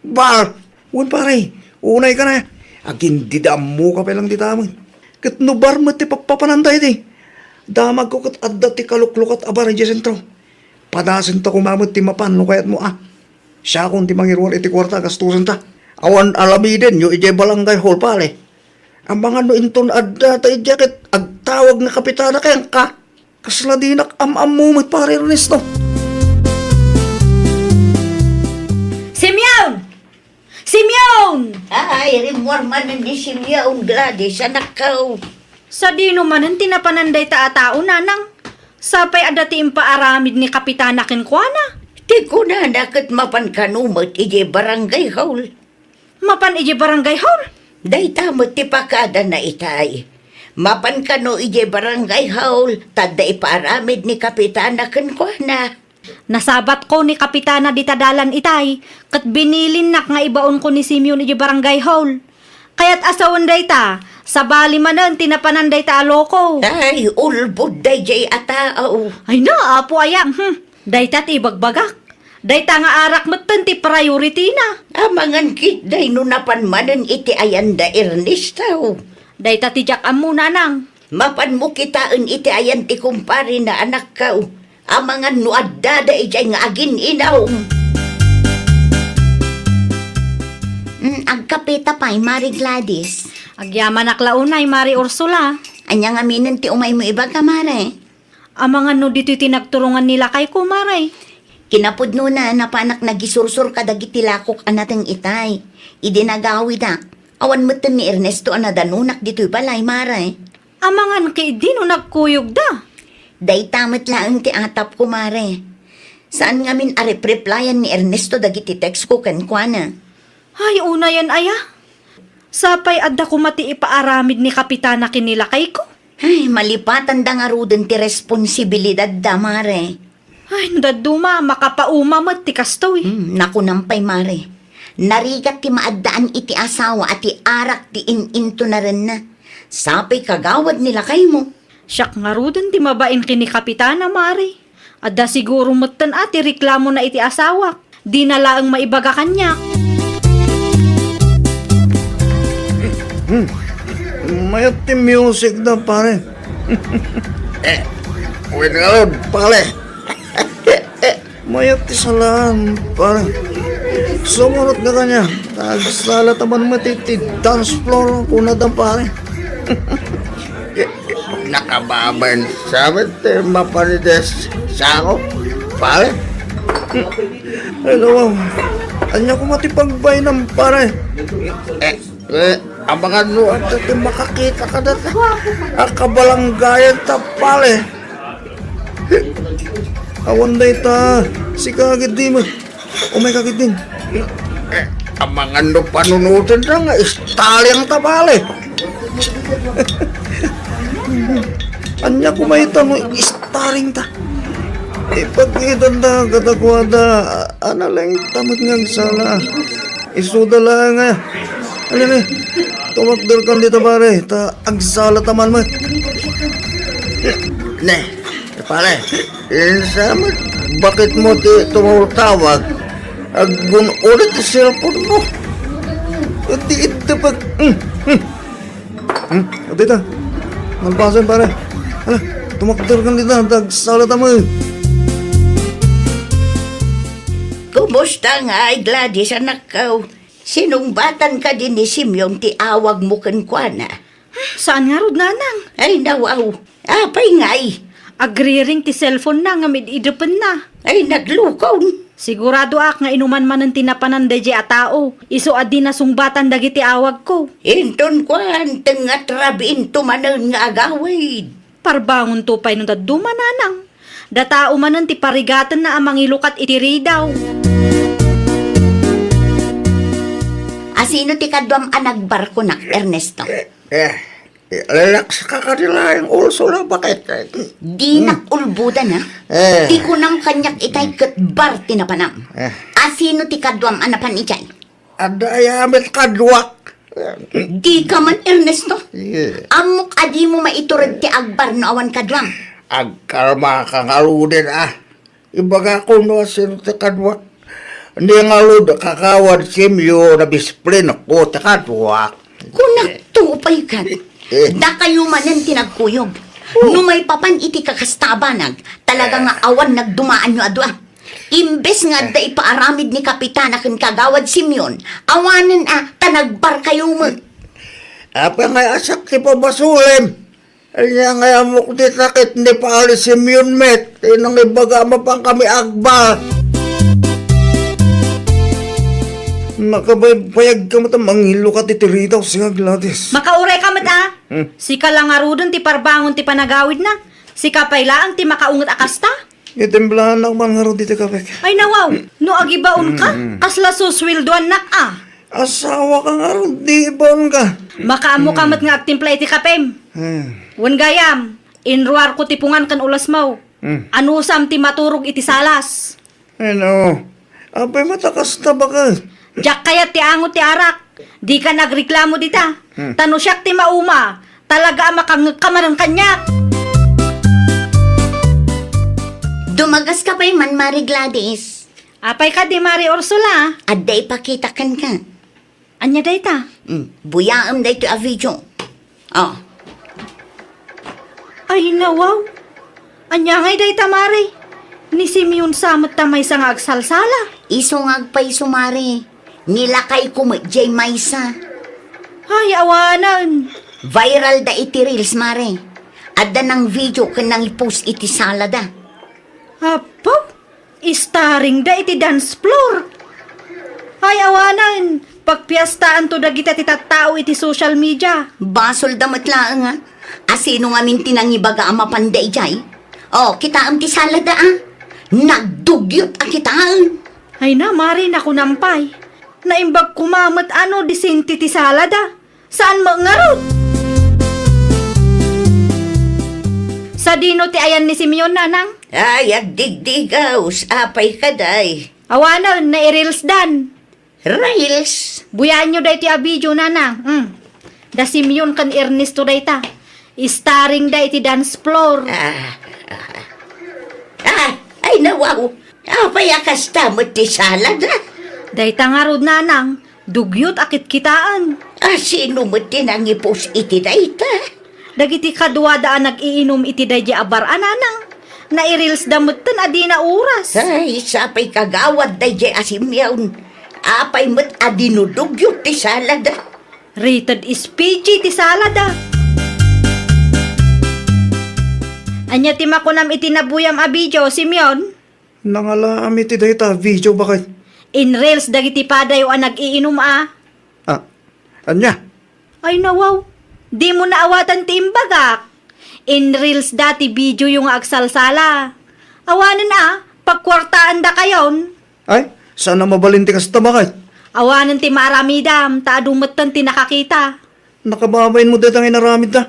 Bar? Wen, pare. Unay ka na. Agin dida ammo ka pay lang dita met. Ket no bar met ti papapananta iti, damagko ket adda ti kaluklukat a bar idiay sentro. Padasenta koma met ti mapan no kayatmo a. Siakon ti mangiruar iti kuarta a gastosenta. Awan aramidenyo idiay barangay hall, pare. Amangan no inton adda ta idiay ket agtawag ni Kapitana kenka. Kasla dinak am-ammo met, pare Ernesto. Simeon! Simeon! Ay, rimmuar manen ni Simeon, Gladys, anakko. Sadino manen ti napanan dayta a tao, nanang? Sapay adda ti impaaramid ni Kapitana kenkuana. Ti kunana ket mapan kano met idiay barangay hall. Mapan idiay barangay hall? Dayta met ti pakadana itay. Mapan kano idiay barangay hall, ta adda ipaaramid ni Kapitana kenkuana. Nasabatko ni Kapitana dita dalan itay, ket binilinnak nga ibaonko ni Simeon idiay barangay hall. Kayat a sawen dayta, sabali manen ti napanan dayta a loko. Ay, ulbod daydiay a tao. Ay na, apo aya, hmm. Dayta ti ibagbagak. Dayta nga arak metten ti priority-na. Amangan ketdi no napan manen iti ayan da Ernesto. Dayta ti diak ammo, nanang. Mapanmo kitaen iti ayan ti kumparena, anakko. Amangan no addada idiay nga agin-inom. Mm, agkapeta pay, Mari Gladys. Agyamanak la unay, Mari Ursula. Ania ngaminen ti umaymo ibaga, Mare? Amangan no ditoy ti nagturongan ni lakayko, Mare? Kinapudnona, napanak nagisursor kadagiti lakok a nateng itay. Idi nagawidak, awan metten ni Ernesto a nadanunak ditoy balay, Mare. Amangan ketdi no nagkuyogda. Dayta met laeng ti atapko, Mare. Saan ngamin a rep-replyan ni Ernesto dagiti textko kenkuana. Ay, unayen aya. Sapay adda koma ti ipaaramid ni Kapitana ken ni lakayko. Ay, malipatanda ngaruden ti responsibilidadda, Mare. Ay, no dadduma, makapauma met ti kastoy. Hmm, nakunam pay, Mare. Narigat ti maaddaan iti asawa a ti arak ti in-intonarenna. Sapay kagawad ni lakaymo. Siak ngaruden ti mabain ken ni Kapitana, Mare. Adda siguro metten a ti reklamona iti asawak. Dina laeng maibaga kaniak. Hmm. Mayat ti music da, pare. Eh, wen ngarud, pare. Mayat ti salaan, pare. Sumurot ka kaniak. Agsala ta man met iti dance floor, kunada, pare. Nakababain sa met ti mapanides sako, pare. Hello, wow. Ania koma ti pagbainam, pare? Eh, eh, amangan no adda ti makakita kadata a kabalanggayan ta, pare. Awan dayta, sika ketdi met. Umayka ketdin. Eh, amangan no panunotenna nga stalin ta, pare. Ania koma ita no stalin ta? Ipakitanta kadakuada a nalengta met nga agsala. Isuda laeng aya. Ania, ania? Tumakderkan dita, pare, ta agsalata man met. Ne, pare, insa met baketmo ti tumawtawag? Aggun-unat ti cellphone mo. Ti idda pag-, hmm, hmm. Hmm, adda ita. Nalpasen, pare. Hala, tumakderkan dita, ta agsalata met. Kumusta ngay, Gladys, anakko? Sinungbatan kadi ni Simeon ti awagmo kenkuana? Saan ngarud, nanang? Ay, nawaw. Apay ngay? Agriring ti cellphone na ngem id-idepenna. Ay, naglukon. Siguradoak nga inuman manen ti napanan daydiay a tao. Isu a di nasungbatan dagiti awagko. Inton kuan, tengngat rabiinto manen nga agawid. Parbangonto pay no dadduma, nanang. Datao manen ti parigatenna a mangilukat iti ridaw. Asino ti kaduam a nagbarkonak, Ernesto? Eh, eh, relax ka kadi laeng, Ursula, baket? Dinak ulbodan, ha? Eh. Ti kunam kaniak itay ket bar ti napanam. Eh. Asino ti kaduam a napan idiay? Adda aya met kaduak. Dika man, Ernesto. Yeah. Ammok a dimo maiturod ti agbar no awan kaduam. Agkalmaka ngaruden, a. Ibagakon no asino ti kaduak. Ni ngarud, Kagawad Simeon, nabisplin ko ti kaduak. Kunakto pay ket. Eh. Dakayo manen ti nagkuyog. Oh. No maipapan iti kakasta a banag, talaga nga awan nagdumaanyo a dua. Imbes nga adda ipaaramid ni Kapitana ken Kagawad Simeon, awanen a ta nagbarkayo met. Apay nga asak ti pabasolem? Ania nga ammok dita ket ni Pari Simeon met ti nangibaga a mapan kami agbar. Nakabaybayag ka met a mangilukat iti ridaw, sika Gladys. Makauray ka met a? Hmm. Sika la ngaruden ti parbangon ti panagawidna. Sika pay laeng ti makaunget a kasta? Itimplanak man ngarud iti kapek. Ay, nawaw, no agibaon ka, mm, kasla susweldoannak a. Asawa ka ngarud, di ibaon ka. Makaammo ka met nga agtimpla iti kapem. Hmm. Wen gayam, inruarko ti pungan ken ulasmo. Hmm. Anusam ti maturog iti salas. Ay, no. Apay met a kasta, baket? Diak kayat ti angot ti arak. Dika nagreklamo dita. Hmm. Ta no siak ti mauma, talaga a makangngegka manen kaniak. Dumagaska pay man, Mari Gladys. Apay kadi, Mari Ursula? Adda ipakitak kenka. Ania dayta? Hmm, buyaem daytoy a video. Oh. Ay, nawaw. Ania ngay dayta, Mari? Ni Simeon sa met ta maysa nga agsalsala. Isu nga agpayso, Mari. Nilakayko met diay maysa. Ay, awanen. Viral da iti reels, Mari. Adda nang video ken nangipost iti salada. Apo? Starring da iti dance floor. Ay, awanen, pagpiastaanto dagita ti tattao iti social media. Basol da met laeng, a. Asino ngamin ti nangibaga a mapan daydiay? Oh, kitaem ti salada, a. Nagdugyot a kitaen. Ay na, Mari, nakunam pay. Naimbag koma met a no disente ti salada. Saan met ngarud? Sadino ti ayan ni Simeon, nanang? Ay, agdigdigaw, apay kadi? Awanen, nai-reels dan. Reels? Buyaenyo daytoy a video, nanang. Mm. Da Simeon ken Ernesto dayta. Starring da iti dance floor. Ah, ah, ah. Ah, ay, nawaw. Apay a kasta met ti salada? Dayta ngarud, nanang. Dugyot a kitkitaen. Asino met ti nangipost iti dayta? Dagiti kaduada a nag-iinum iti daydiay a bar a, nanang. Nai-reels da metten a dina oras. Ay, sapay kagawad daydiay a Simeon. Apay met a dinudugyot ti salada? Rated S P G ti salada. Ania ti makunam iti nabuyam a video, Simeon? Nangalaam iti dayta a video, baket. In-reels dagiti padayo a nag-iinum a. Ah, ania? Ay, nawaw. Dimo naawatan ti imbagak. In-reels da ti videoyo nga agsalsala. Awanen a, pagkuartaandakayon. Ay, saan a mabalin ti kasta, baket? Awanen ti maaramidam, ta adu metten ti nakakita. Nakababain mo dayta nga inaramidda.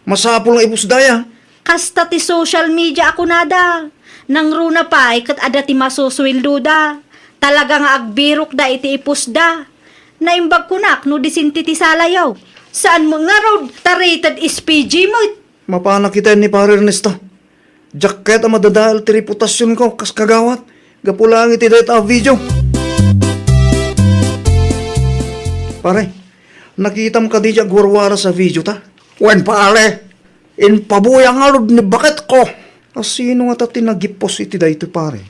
Masapul nga ipusda ya. Kasta ti social media a kunada. Nangruna pay ket adda ti masusueldoda. Talaga nga agbirokda iti ipusda. Naimbag kunak no disin ti salayo. Saan met ngarud, ta rated S P G met. Mapanak iten ni Pare Ernesto. Diak kayat a madadael ti reputasionko kas kagawad gapu laeng iti dayta a video. Pare, nakitam kadi ti agwarwaras a video ta? Wen, pare, impabuya ngarud ni baketko. A, sino ngata ti nagipos iti daytoy, pare?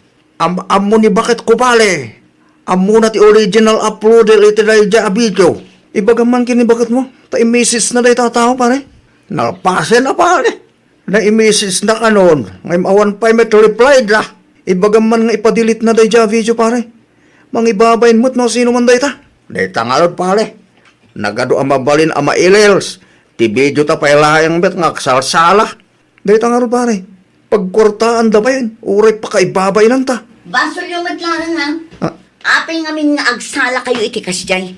Am-, ammo ni baketko, pare. Ammona ti original uploader iti daydiay a video. Ibagam man ken ni baketmo, ta i-message na dayta a tao, pare. Nalpasen a, pare. Na-i-message na kanon, ngem awan pay met reply da. Ibagam man nga ipa-delete na daydiay a video, pare. Mangibabain met no sino man dayta. Dayta ngarud, pare. Nagadu a mabalin a ma-reels. Ti video ta pay laeng met nga agsalsala. Dayta ngarud, pare. Pagkuartaanda pay, uray pakaibabainanta. Basolyo met laeng, ha? Ah. Apay ngamin nga agsalakayo iti kasdiay?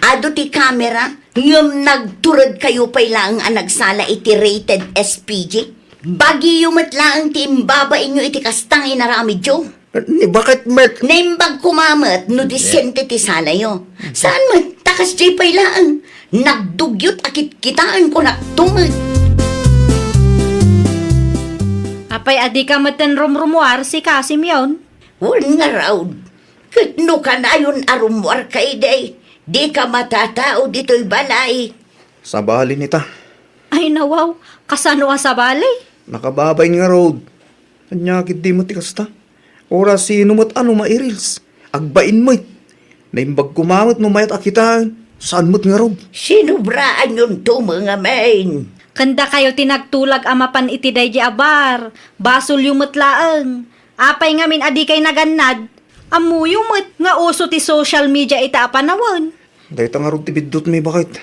Adu ti kamera, ngem nagturedkayo pay laeng a nagsala iti rated S P G? Bagiyo met laeng ti imbabainyo iti kasta nga inaramidyo. Ni baket met? Naimbag koma met no disente ti salayo. Saan met, ta kasdiay pay laeng. Nagdugyot a kitkitaenko nakto met. Apay a dika metten rumrumuar, sika, Simeon? Wen ngarud, ket no kanayon a rummuarka idi, dika matatao ditoy balay. Sabali ita. Ay, nawaw, kasano a sabali? Nakababain ngarud. Ania ketdi met ti kasta? Uray sino met a no ma-reels, agbain met. Naimbag koma met no mayat a kitaen, saan met ngarud. Sinobraanyonto met ngamin. Ken dakayo ti nagtulag a mapan iti daydiay a bar, basolyo met laeng. Apay ngamin a dikay nagannad? Ammoyo met nga uso ti social media ita a panawen. Dayta ngarud ti biddutmi, baket.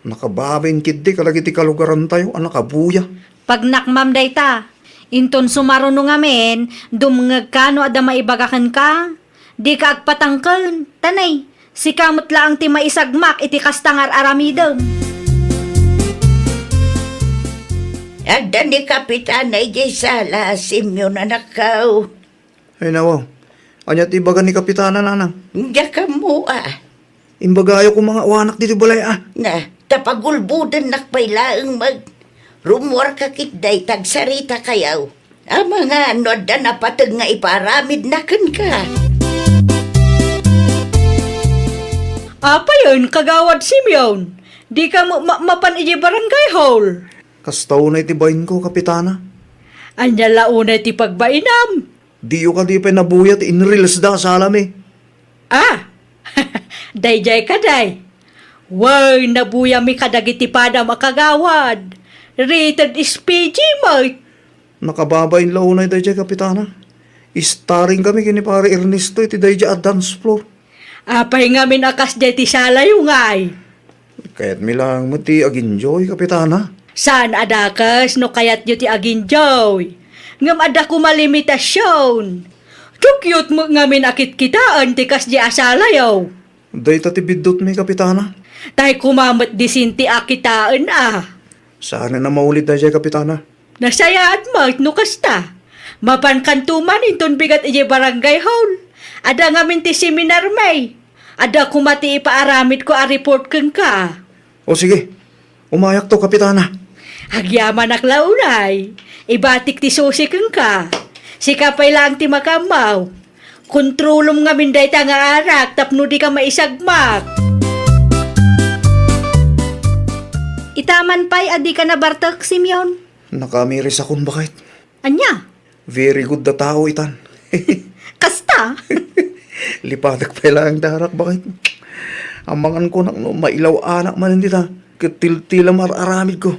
Nakababain ketdi kadagiti kalugarantayo a nakabuya. Pagnakmam dayta. Inton sumaruno ngamin, dumngegka no adda maibaga kenka. Dika agpatangken, ta nay, sika met laeng ti maisagmak iti kasta nga ar-aramidem. Adda ni Kapitana idiay sala, Simeon, anakko. Ay, nawaw. Ania ti ibaga ni Kapitana, nanang? Diak ammo a. Imbagayo koma nga awanak ditoy balay a. Na, ta pagulbodennak pay laeng met. Rummuarka ketdi ta agsaritakayo. Amangan no adda napateg nga ipaaramidna kenka. Apayen, Kagawad Simeon? Dika ma-, ma-, mapan idiay barangay hall? Kasta unay ti bainko, Kapitana. Ania la unay ti pagbainam? Diyo kadi pay nabuya ti inreelsda a salami? Ah! Daydiay kadi. Wen, nabuyami kadagiti padam a kagawad. Rated S P G met. Nakababain la unay daydiay, Kapitana. Starring kami ken ni Pare Ernesto iti daydiay a dance floor. Apay ngamin a kasdiay ti salayo ngay? Kayatmi laeng met ti ag-enjoy, Kapitana. Saan a dakes no kayatyo ti ag-enjoy. Ngem adda koma limitasion. Dugyot met ngamin a kitkitaen ti kasdiay a salayo. Dayta ti biddutmi, Kapitana. Tay koma met disente a kitaen a. Saanen a maulid daydiay, Kapitana. Nasayaat met no kasta. Mapankanto man inton bigat idiay barangay hall. Adda ngamin ti seminarmi. Adda koma ti ipaaramidko a report kenka. O sige, umayakto, Kapitana. Agyamanak la unay. Ibatik ti susi kenka. Sika pay laeng ti makaammo. Kontrolom ngamin dayta nga arak tapno dika maisagmak. Ita man pay a dika nabartek, Simeon. Nakamirisakon, baket. Ania? Very good a tao itan. Kasta? Lipatek pay laeng ti arak, baket. Amangan ko nak no mailaw-anak manen dita. Ket tiltila mar-aramidko.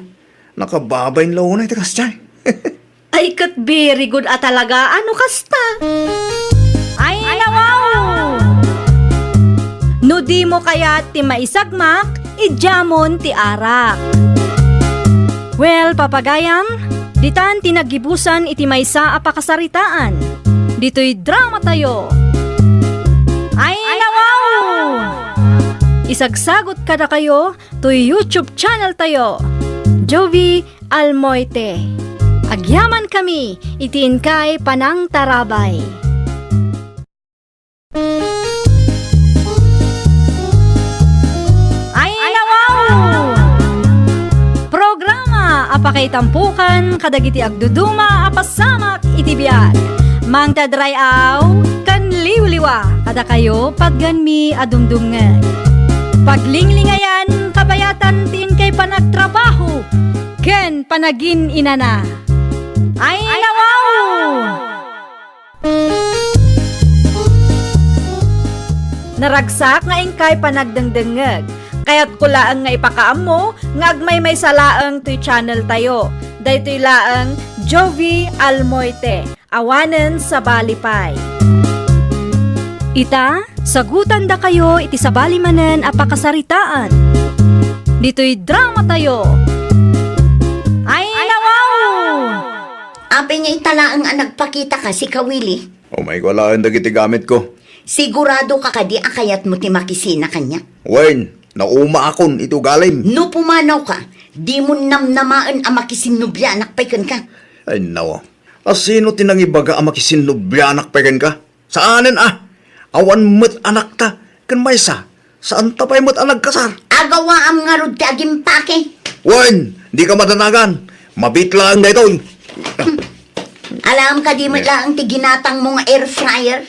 Nakababain la unay ti kasdiay. Ay, ket very good a talaga, ano kasta? Ay, nawaw! No dimo kayat ti maisagmak, idiamon ti arak. Well, papagayam, Ditan ti naggibusan iti maysa a pakasaritaan. Ditoy dramatayo. Ay, nawaw! Isagsagot kadakayo toy YouTube channel tayo, Jovie Almoite. Agyamankami iti inkay panangtarabay. Ay, nawaw! Programa a pakaitampukan kadagiti agduduma a pasamak iti biag. Mangted ray-aw ken liwliwa kadakayo patgenmi a dumdumngeg. Paglinglingayan, kabayatan ti inkay panagtrabaho ken panagin-inana. Ay, nawaw! Naragsak nga inkay panagdengdengngeg. Kayatko laeng nga ipakaammo nga agmaymaysa laeng toy channel tayo. Daytoy laeng Jovie Almoite, awanen sabali pay. Ita, sagutandakayo iti sabali manen a pakasaritaan. Ditoy dramatayo. Ay, nawaw! Apay nga ita laeng a nagpakitaka, sika Willie? Umayko alaen dagiti gamitko. Siguradoka kadi a kayatmo ti makisina kaniak? Wen, naumaakon iti ugalim. No pumanawka, dimo namnamaen a makisinnubianak pay kenka. Ay, nawa. A sino ti nangibaga a makisinnubianak pay kenka? Saanen a. Awan met anakta ken maysa. Saanta pay met a nagkasar. Agawaam ngarud ti agimpake. Wen, dika madanagan. Mabiit laeng daytoy. Alaem kadi met laeng ti ginatangmo nga air fryer?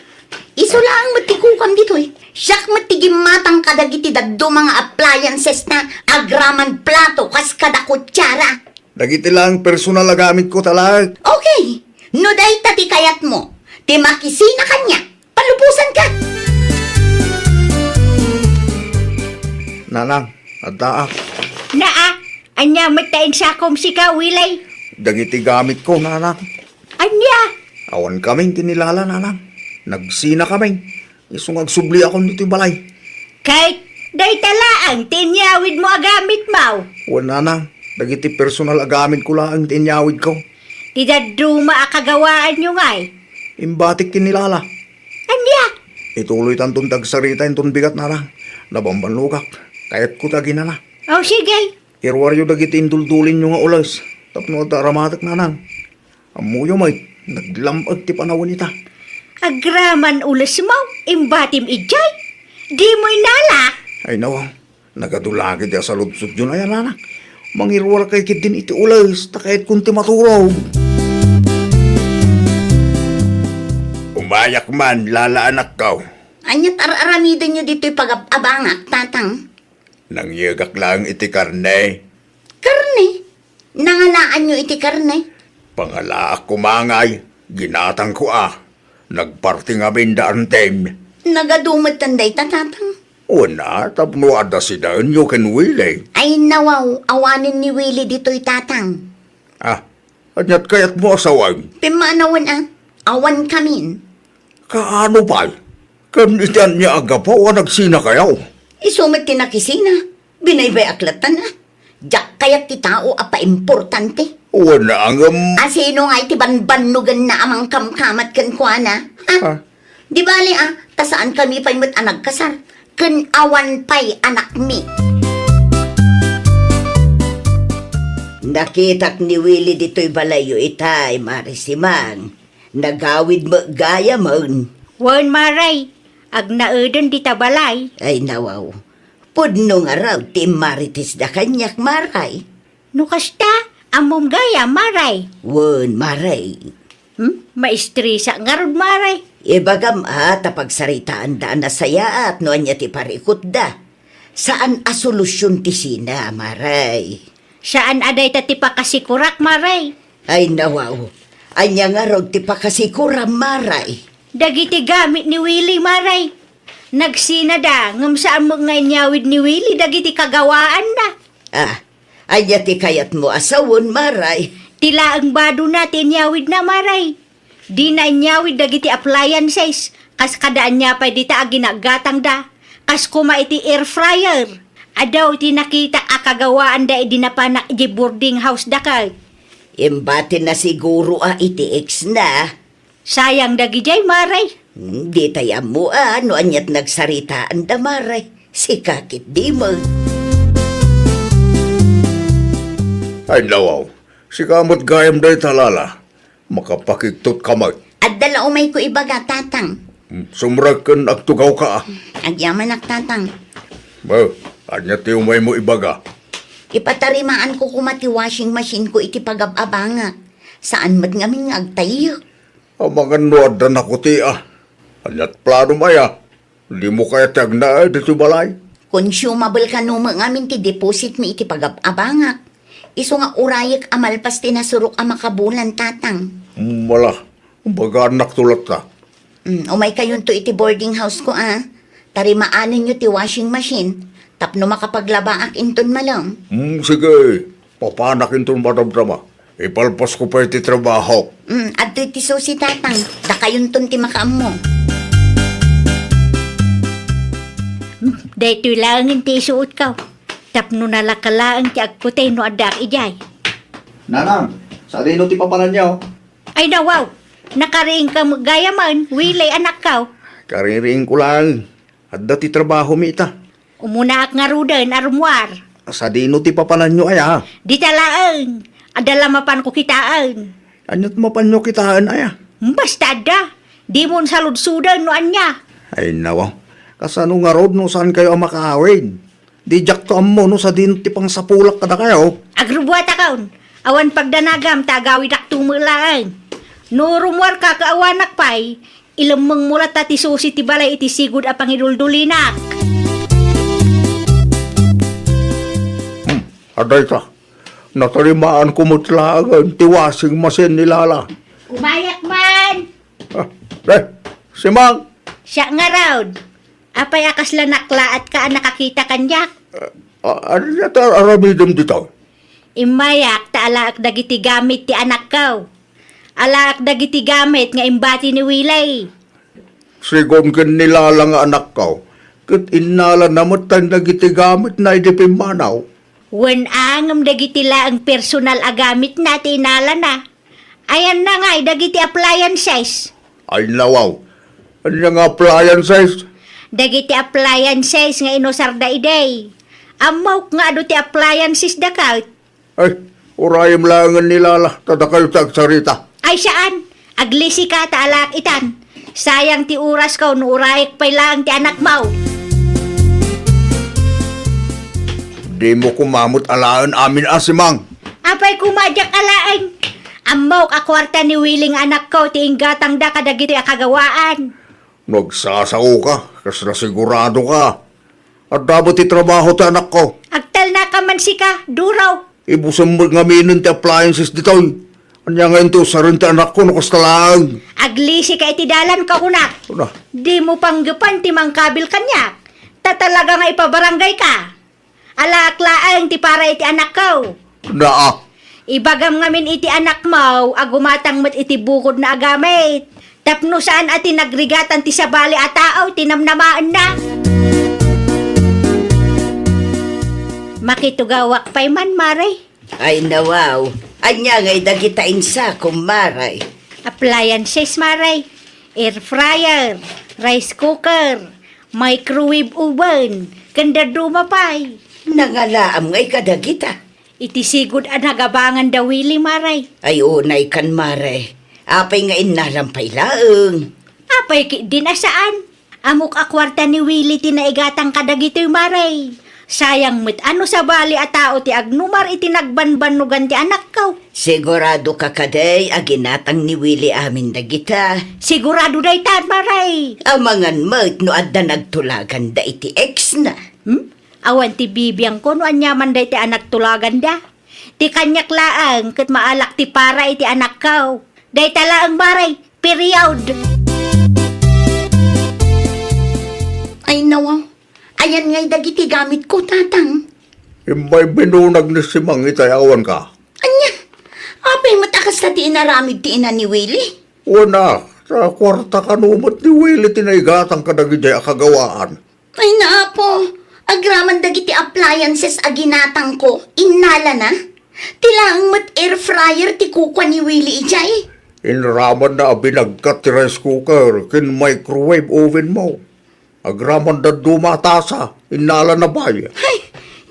Isu laeng met ti kukam ditoy. Siak met ti gimmatang kadagiti dadduma nga appliances na agraman plato kas kada kutsara. Dagiti laeng personal a gamitko talaek. Okay. No dayta ti kayatmo, ti makisina kaniak, palubosanka. Nanang, addaak. Naa, ania met ta insakom sika, Willie? Dagiti gamitko, nanang. Ania? Awan kamin ken ni Lala, nanang. Nagsina kamin. Isu nga agsubliakon ditoy balay. Ket dayta laeng ti inyawidmo a gamitmo? Wen, nanang, dagiti personal a gamitko laeng ti inyawidko. Ti dadduma a kagawaanyo ngay? Imbatik ken ni Lala. Ania? Ituloytanton ti agsarita inton bigat, nanang. Nabambannogak. Kayatko ti aginana. O, sige. Iruaryo dagiti induldulinyo nga ules tapno adda aramatek, nanang. Ammoyo met, naglam-eg ti panawen ita. Agraman ulesmo, imbatim idiay? Dimo inala? Ay, nawa, nagadu la ketdi a saludsodyon aya, nanang. Mangiruarkay ketdin iti ules, ta kayatkon ti maturog. Umayak man, Lala, anakko. Ania ti ar-aramidenyo ditoy pagab-abangak, tatang? Nangyegak laeng iti karne. Karne? Nangalaanyo iti karne? Pangalaak koma ngay, ginatangko a. Nagparti ngamin da Artem. Nagadu metten dayta, tatang? Wen a, tapno adda sidaenyo ken Willie. Ay, nawaw, awanen ni Willie ditoy, tatang. Ah, aniat kayatmo a sawen? Pimmanawen a, awan kamin. Kaano pay? Ken iti ania a gapu a nagsinakayo? Isu met ti nakisina. Binaybay-ak latta a. Diak kayat ti tao a paimportante. Wen a ngem. A sino ngay ti banbannogenna a mangkamkamat kenkuana? Ha? Ah. Di bale a, ta saankami pay met a nagkasar, ken awan pay anakmi. Nakitak ni Willie ditoy balayyo itay, Mare Simang. Nagawid met gayamen. Wen, Mare. Agnaeden dita balay. Ay, nawaw. Pudno ngarud ti immarites da kaniak, Mare. No kasta, ammom gayam, Mare. Wen, Mare. Hmm? Maestresak ngarud, Mare. Ibagam a, ta pagsaritaanda a nasayaat no ania ti parikutda. Saan a solusion ti sina, Mare. Saan a dayta ti pakasikorak, Mare. Ay, nawaw. Ania ngarud ti pakasikoram, Mare? Dagiti gamit ni Willie, Mare. Nagsinada, ngem saan met nga inyawid ni Willie dagiti kagawaanna. Ah, ania ti kayatmo a sawen, Mare? Ti laeng badona ti inyawidna, Mare. Dina inyawid dagiti appliances, kas kada ania pay dita a ginagatangda. Kas koma iti air fryer. Adu ti nakitak a kagawaanda idi napanak idiay boarding house-da kay. Imbatina siguro a iti ex na. Sayang dagidiay, Mare. Hmm, ditay ammo a no aniat nagsaritaanda, Mare. Sika ketdi met. Ay, nawaw. Sika met gayam dayta, Lala. Makapakigtot ka met. Adda la umayko ibaga, Tatang. Hmm, sumrek ken agtugawka, a. Agyamanak, Tatang. Mo, ania ti umaymo ibaga? Ipatarimaanko koma ti washing machine ko iti pagab-abangak. Saan met ngamin nga agtayyek. Amangan no adda nakuti, a. Aniat planom aya? Dimo kayat ti agnaed iti balay? Consumable kano met ngamin ti deposit mi iti pagab-abangak. Isu nga urayek a malpas ti nasurok a makabulan, Tatang. Mala, bagannak to latta. Mm, umaykayonto iti boarding house ko, a. Tarimaanenyo ti washing machine tapno makapaglabaak inton malem. Mm, sige. Papanak inton madamdama. Ipalpasko pay ti trabaho. Mm, adtoy ti susi, Tatang. Dakayonton ti makaammo. Mm, daytoy laengen ti isuotko. Tapno nalaka laeng ti agkutay no addaak idiay. Nanang, sadino ti papananyo? Ay, nawaw. Nakariingka met gayamen, Willie, anakko. Kaririingko laeng. Adda ti trabahomi ita. Umunaak ngaruden a rummuar. Sadino ti papananyo aya? Dita laeng. Adda la mapanko kitaen. Aniat mapanyo kitaen aya? Basta adda. Dimon saludsoden no ania. Ay, nawaw. Kasano ngarud no saankayo a makaawid? Di diakto ammo no sadino ti pangsapulak kadakayo. Agrubuatakon. Awan pagdanagam ta agawidakto met laeng. No rummuarka ket awanak pay, ilemmengmo latta ti susi ti balay iti sigud a pangiduldulinak. Hmm, adda ita. Natarimaanko met laengen ti washing machine ni Lala. Umayak man! Ah, eh, si Mang! Siak ngarud. Apay a kasla naklaatka a nakakita kaniak? Ah, ania ti aramidem ditoy? Immayak ta alaek dagiti gamit ti anakko. Alaek dagiti gamit nga imbati ni Willie. Sigun ken ni Lala nga anakko, ket innalana met dagiti gamitna idi pimmanaw. Wen a ngem dagiti laeng personal a gamitna ti innalana. Ayanna ngay dagiti appliances. Ay, nawaw. Ania nga appliances? Dagiti appliances nga inusarda idi. Ammok nga adu ti appliances da ket. Ay, urayem laengen ni Lala, ta dakayo ti agsarita. Ay, saan. Aglisika ta alaek itan. Sayang ti orasko no urayek pay laeng ti anakmo. Dimo koma met alaen amin a, Simang. Apay koma diak alaen? Ammok a kuarta ni Willie nga anakko ti inggatangda kadagiti a kagawaan. No agsasaoka, kasla siguradoka. Adda met ti trabaho ti anakko. Agtalnaka man sika, Duro. Ibusem met ngaminen ti appliances ditoy. Ania nga inti usaren ti anakko no kasta laeng? Aglisika iti dalanko, kunak. Una. Dimo panggepan ti mangkabil kaniak. Ta talaga nga ipabarangayka. Alaek laeng ti para iti anakko. Naa. Ibagam ngamin iti anakmo a gumatang met iti bukodna a gamit. Tapno saan a ti nagrigatan ti sabali a tao ti namnamaenna. Makitugawak pay man, Mare. Ay, nawaw. Ania ngay dagita insakom, Mare? Appliances, Mare. Air fryer, rice cooker, microwave oven, ken dadduma pay. Nangalaam ngay kadagita? Iti sigud a nagabangan da Willie, Mare. Ay, unay kan, Mare. Apay nga innalam pay laeng? Apay ketdin a saan? Ammok a kuarta ni Willie ti naigatang kadagitoy, Mare. Sayang met a no sabali a tao ti agnumar iti nagbanbannogan ti anakko. Siguradoka kadi a ginatang ni Willie amin dagita? Sigurado dayta, Mare. Amangan met no adda nagtulaganda iti ex na. Hmm? Awan ti bibiangko no aniaman dayta a nagtulaganda. Ti kaniak laeng ket maalak ti para iti anakko. Dayta laeng, Mare. Period. Ay, nawaw. Ayan ngay dagiti gamitko, Tatang. Immay binunag ni Simang iti ayawanka. Ania? Apay met a kasta ti inaramid ti ina ni Willie? Wen a, ta kuarta kano met ni Willie ti naigatang kadagidiay a kagawaan. Ay, Apo, agraman dagiti appliances a ginatangko, innalana? Ti laeng met air fryer ti kukua ni Willie idiay. Inramanna a binagkat ti rice cooker ken microwave oven mo. Agraman dadduma a tasa, innalana bay. Hay,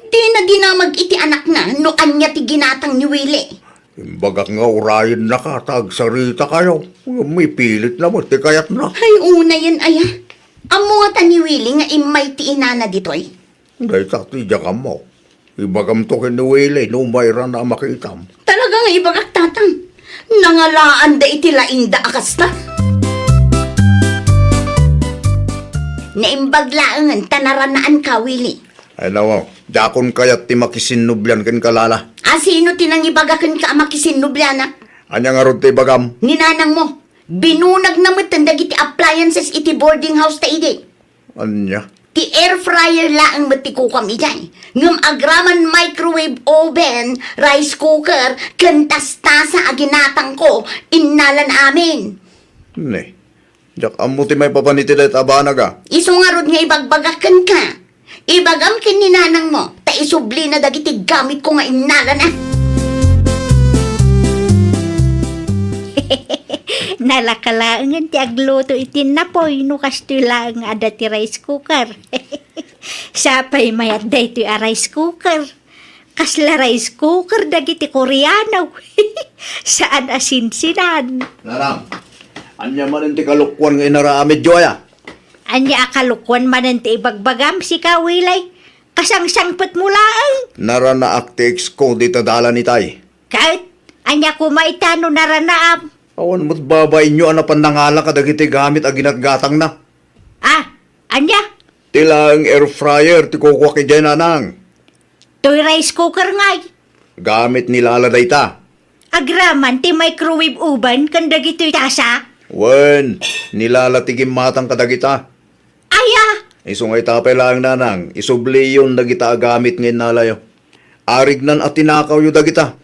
dina dinamag iti anakna no ania ti ginatang ni Willie. Imbagak nga urayennaka ta agsarita kayo. Mipilit na mo ti kayatna. Hay, unayen aya. Ammo ngata ni Willie nga immay ti inana ditoy? Dayta ti diak ammo. Ibagamto ken ni Willie no umayrana a makitam. Talaga nga ibagak, Tatang. Nangalaanda iti laingda a kasta. Naimbag laengen ta naranaanka, Willie. Ay, nawaw. Diakon kayat ti makisinnublian kenka, Lala. A, sino ti nangibaga kenka a makisinnublianak? Ania ngarud ti ibagam? Ni nanangmo. Binunagna metten dagiti appliances iti boarding house ta idi. Ania? Ti air fryer laeng met ti kukuam idiay. Ngem agraman microwave oven, rice cooker, ken tastasa a ginatangko, innalan amin. Ne, diak ammo ti maipapan iti dayta a banag a. Isu ngarud nga ibagbagak kenka. Ibagam ken ni nanangmo, ta isublina dagiti gamitko nga innalana. Nalaka laengen ti agluto iti napoy no kastoy laeng nga adda ti rice cooker. Sapay mayat daytoy a rice cooker. Kasla rice cooker dagiti Koreano. Saan a sinsinan. Nanang, ania manen ti kalokuan nga inaramidyo aya? Ania a kalokuan manen ti ibagbagam, sika, Willie? Kasangsangpetmo laeng. Naranaak ti ex ko dita dalan itay. Ket, ania koma ita no naranaam? Awan met babainyo a napan nangala kadagiti gamit a ginatgatangna. Ah, ania? Ti laeng air fryer ti kukuak idiay, nanang. Toy rice cooker ngay? Gamit ni Lala dayta. Agraman ti microwave oven ken dagitoy tasa? Wen, ni Lala ti gimmatang kadagita. Aya? Isu nga ita pay laeng, nanang, isubliyon dagita a gamit nga innalayo. Arignan a tinakawyo dagita.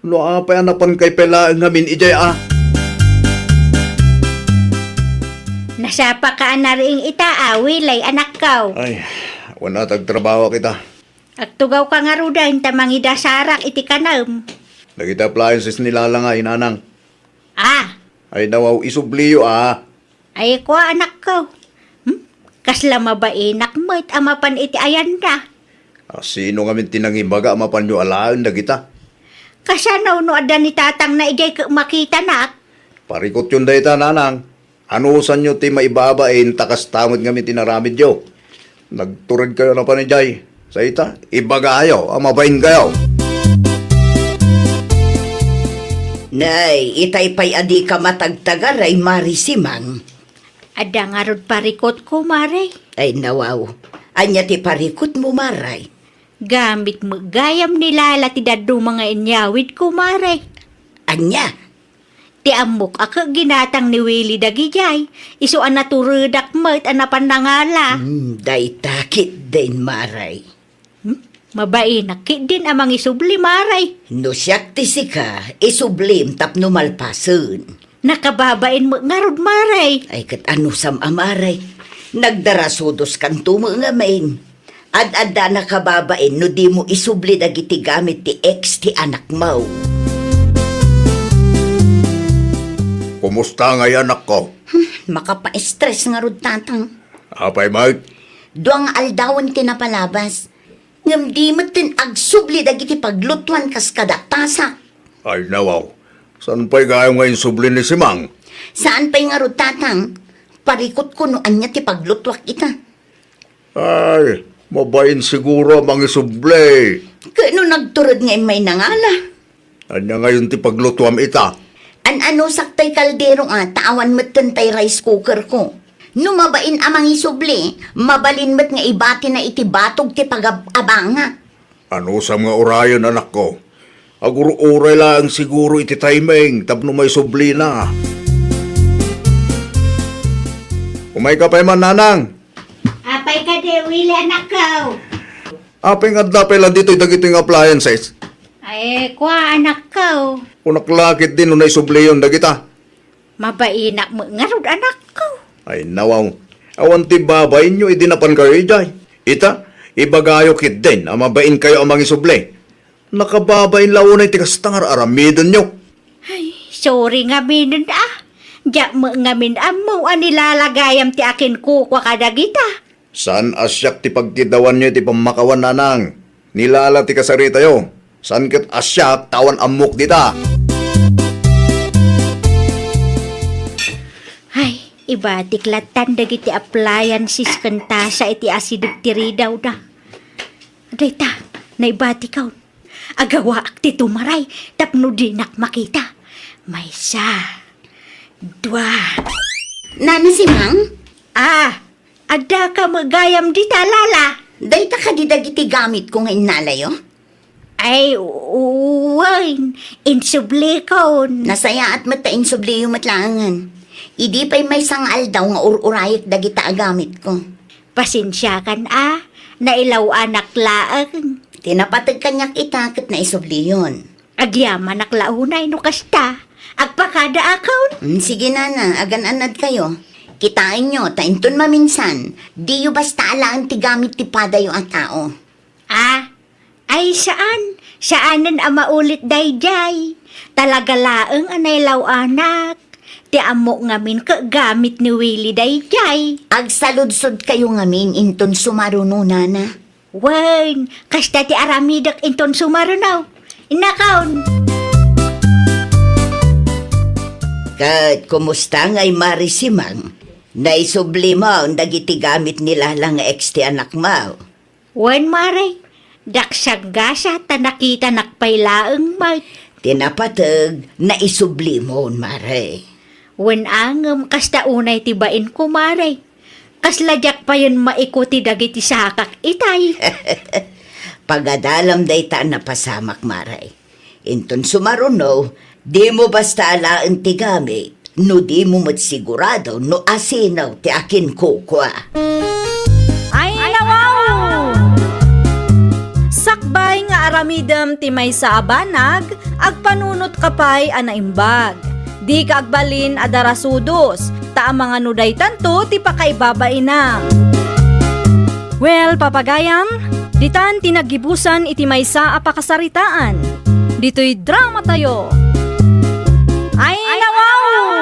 No apay a napankay pay laeng ngamin idiay a? Nasapaka a nariing ita a, Willie, anakko. Ay, awan a ti agtrabahoak ita. Agtugawka ngaruden ta mangidasarak iti kanem. Dagiti appliances ni Lala ngay, nanang. Ah. Ay, nawaw, isubliyo a. Ay, kua, anakko. Hmm? Kasla mabainak met a mapan iti ayanda. Ah, sino ngamin ti nangibaga a mapanyo alaen dagita? Kasano no adda ni tatangna idiay ket makitanak? Parikutyon dayta, nanang. Anusanyo ti maibabain ta kasta met ngamin ti naramidyo? Nagturedkayo a napan idiay. Sa ita, ibagayo a mabainkayo. Nay, itay pay a dika matagtagar ay Mari Simang. Adda ngarud parikutko, Mari. Ay, nawaw. Ania ti parikutmo, Mari? Gamit met gayam ni Lala ti dadduma nga inyawidko, Mari. Ania? Ti ammok a ket ginatang ni Willie dagidiay, isu a naturedak met a napan nangala. Hmm, dayta ketdin, Mari. Hmm? Mabainak ketdin a mangisubli, Mari. No siak ti sika, isublim tapno malpasen. Nakababain met ngarud, Mari. Ay, ket anusam a, Mari? Nagdarasudoskanto met ngamin. Ad-adda a nakababain no dimo isubli dagiti gamit ti ex ti anakmo. Kumusta ngay, anakko? Hmm, makapa-stress ngarud, Tatang. Apay met? Dua nga aldawen ti napalabas. Ngem di metten agsubli dagiti paglutuan kas kada tasa. Ay, nawaw. Saan pay gayam nga insubli ni Simang? Saan pay ngarud, Tatang? Parikutko no ania ti paglutuak ita. Ay, mabain siguro a mangisubli. Ket no nagtured nga immay nangala? Ania ngayon ti paglutuam ita? An-anusak tay kaldero a, ta awan metten tay rice cooker ko. No mabain a mangisubli, mabalin met nga ibatina iti batog ti pagab-abanga. Anusam nga urayen, anakko? Agur-uray laeng siguro iti timing tapno maisublina. Umayka pay man, nanang. Apay kadi, Willie, anakko? Apay nga adda pay la ditoy dagitoy nga appliances? Ay, kua, anakko. Kunak la ketdin no naisubliyon dagita. Mabainak met ngarud, anakko. Ay, nawaw. Awan ti babainyo idi napankayo idiay. Ita, ibagayo ketdin a mabainkayo a mangisubli. Nakababain la unay ti kasta nga ar-aramidenyo. Ay, sorry ngaminen a. Diak met ngamin ammo a ni Lala gayam ti akinkukua kadagita. Saan a siak ti pagkiddawanyo iti pammakawan, nanang. Ni Lala ti kasaritayo. Saan ket a siak ta awan ammok dita. Ay, ibatik lattan dagiti appliances ken tasa iti asideg ti ridawda. Dayta, naibatikon. Agawaak ti tumaray tapno dinak makita. Maysa, dua. Nana Simang? Ah, adda ka met gayam dita, Lala? Dayta kadi dagiti gamitko nga innalayo? Ay, u-, wen, insublikon. Nasayaat met ta insubliyo met laengen. Idi pay maysa nga aldaw nga ur-urayek dagita a gamitko. Pasensiakan a, nailaw-anak laeng. Ti napateg kaniak ita ket naisubliyon. Agyamanak la unay no kasta. Agpakadaakon? Mm, sige, nana, agan-annadkayo. Kitaenyo, ta inton maminsan, diyo basta alaen ti gamit ti padayo a tao. Ah, ay saan. Saanen a maulit daydiay. Talaga laeng a nailaw-anak. Ti ammok ngamin ket gamit ni Willie daydiay. Agsaludsodkayo ngamin inton sumaruno, nana. Wen, kasta ti aramidek inton sumaruno. Innakon. Ket kumusta ngay Mari Simang? Naisubli mo dagiti gamit ni Lala nga ex ti anakmo? Wen, Mare. Daksag gasa ta nakitanak pay laeng met. Ti napateg, naisublimon, Mare. Wen a ngem kasta unay ti bainko, Mare. Kasla diak payen maikuti dagiti sakak itay. Pagadalam dayta a napasamak, Mare. Inton sumaruno, dimo basta alaen ti gamit, no dimo met sigurado no asino ti akinkukua. Ay, nawaw! Sakbay nga aramidem ti maysa a banag, agpanunotka pay a naimbag. Dika agbalin a darasudos, ta amangan no daytanto ti pakaibabainam. Well, papagayam, ditan ti naggibusan iti maysa a pakasaritaan. Ditoy dramatayo. Ay, nawaw!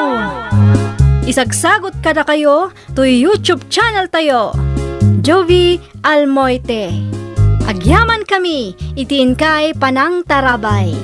Isagsagot kadakayo toy YouTube channeltayo, Jovie Almoite. Agyamankami iti inkay panangtarabay.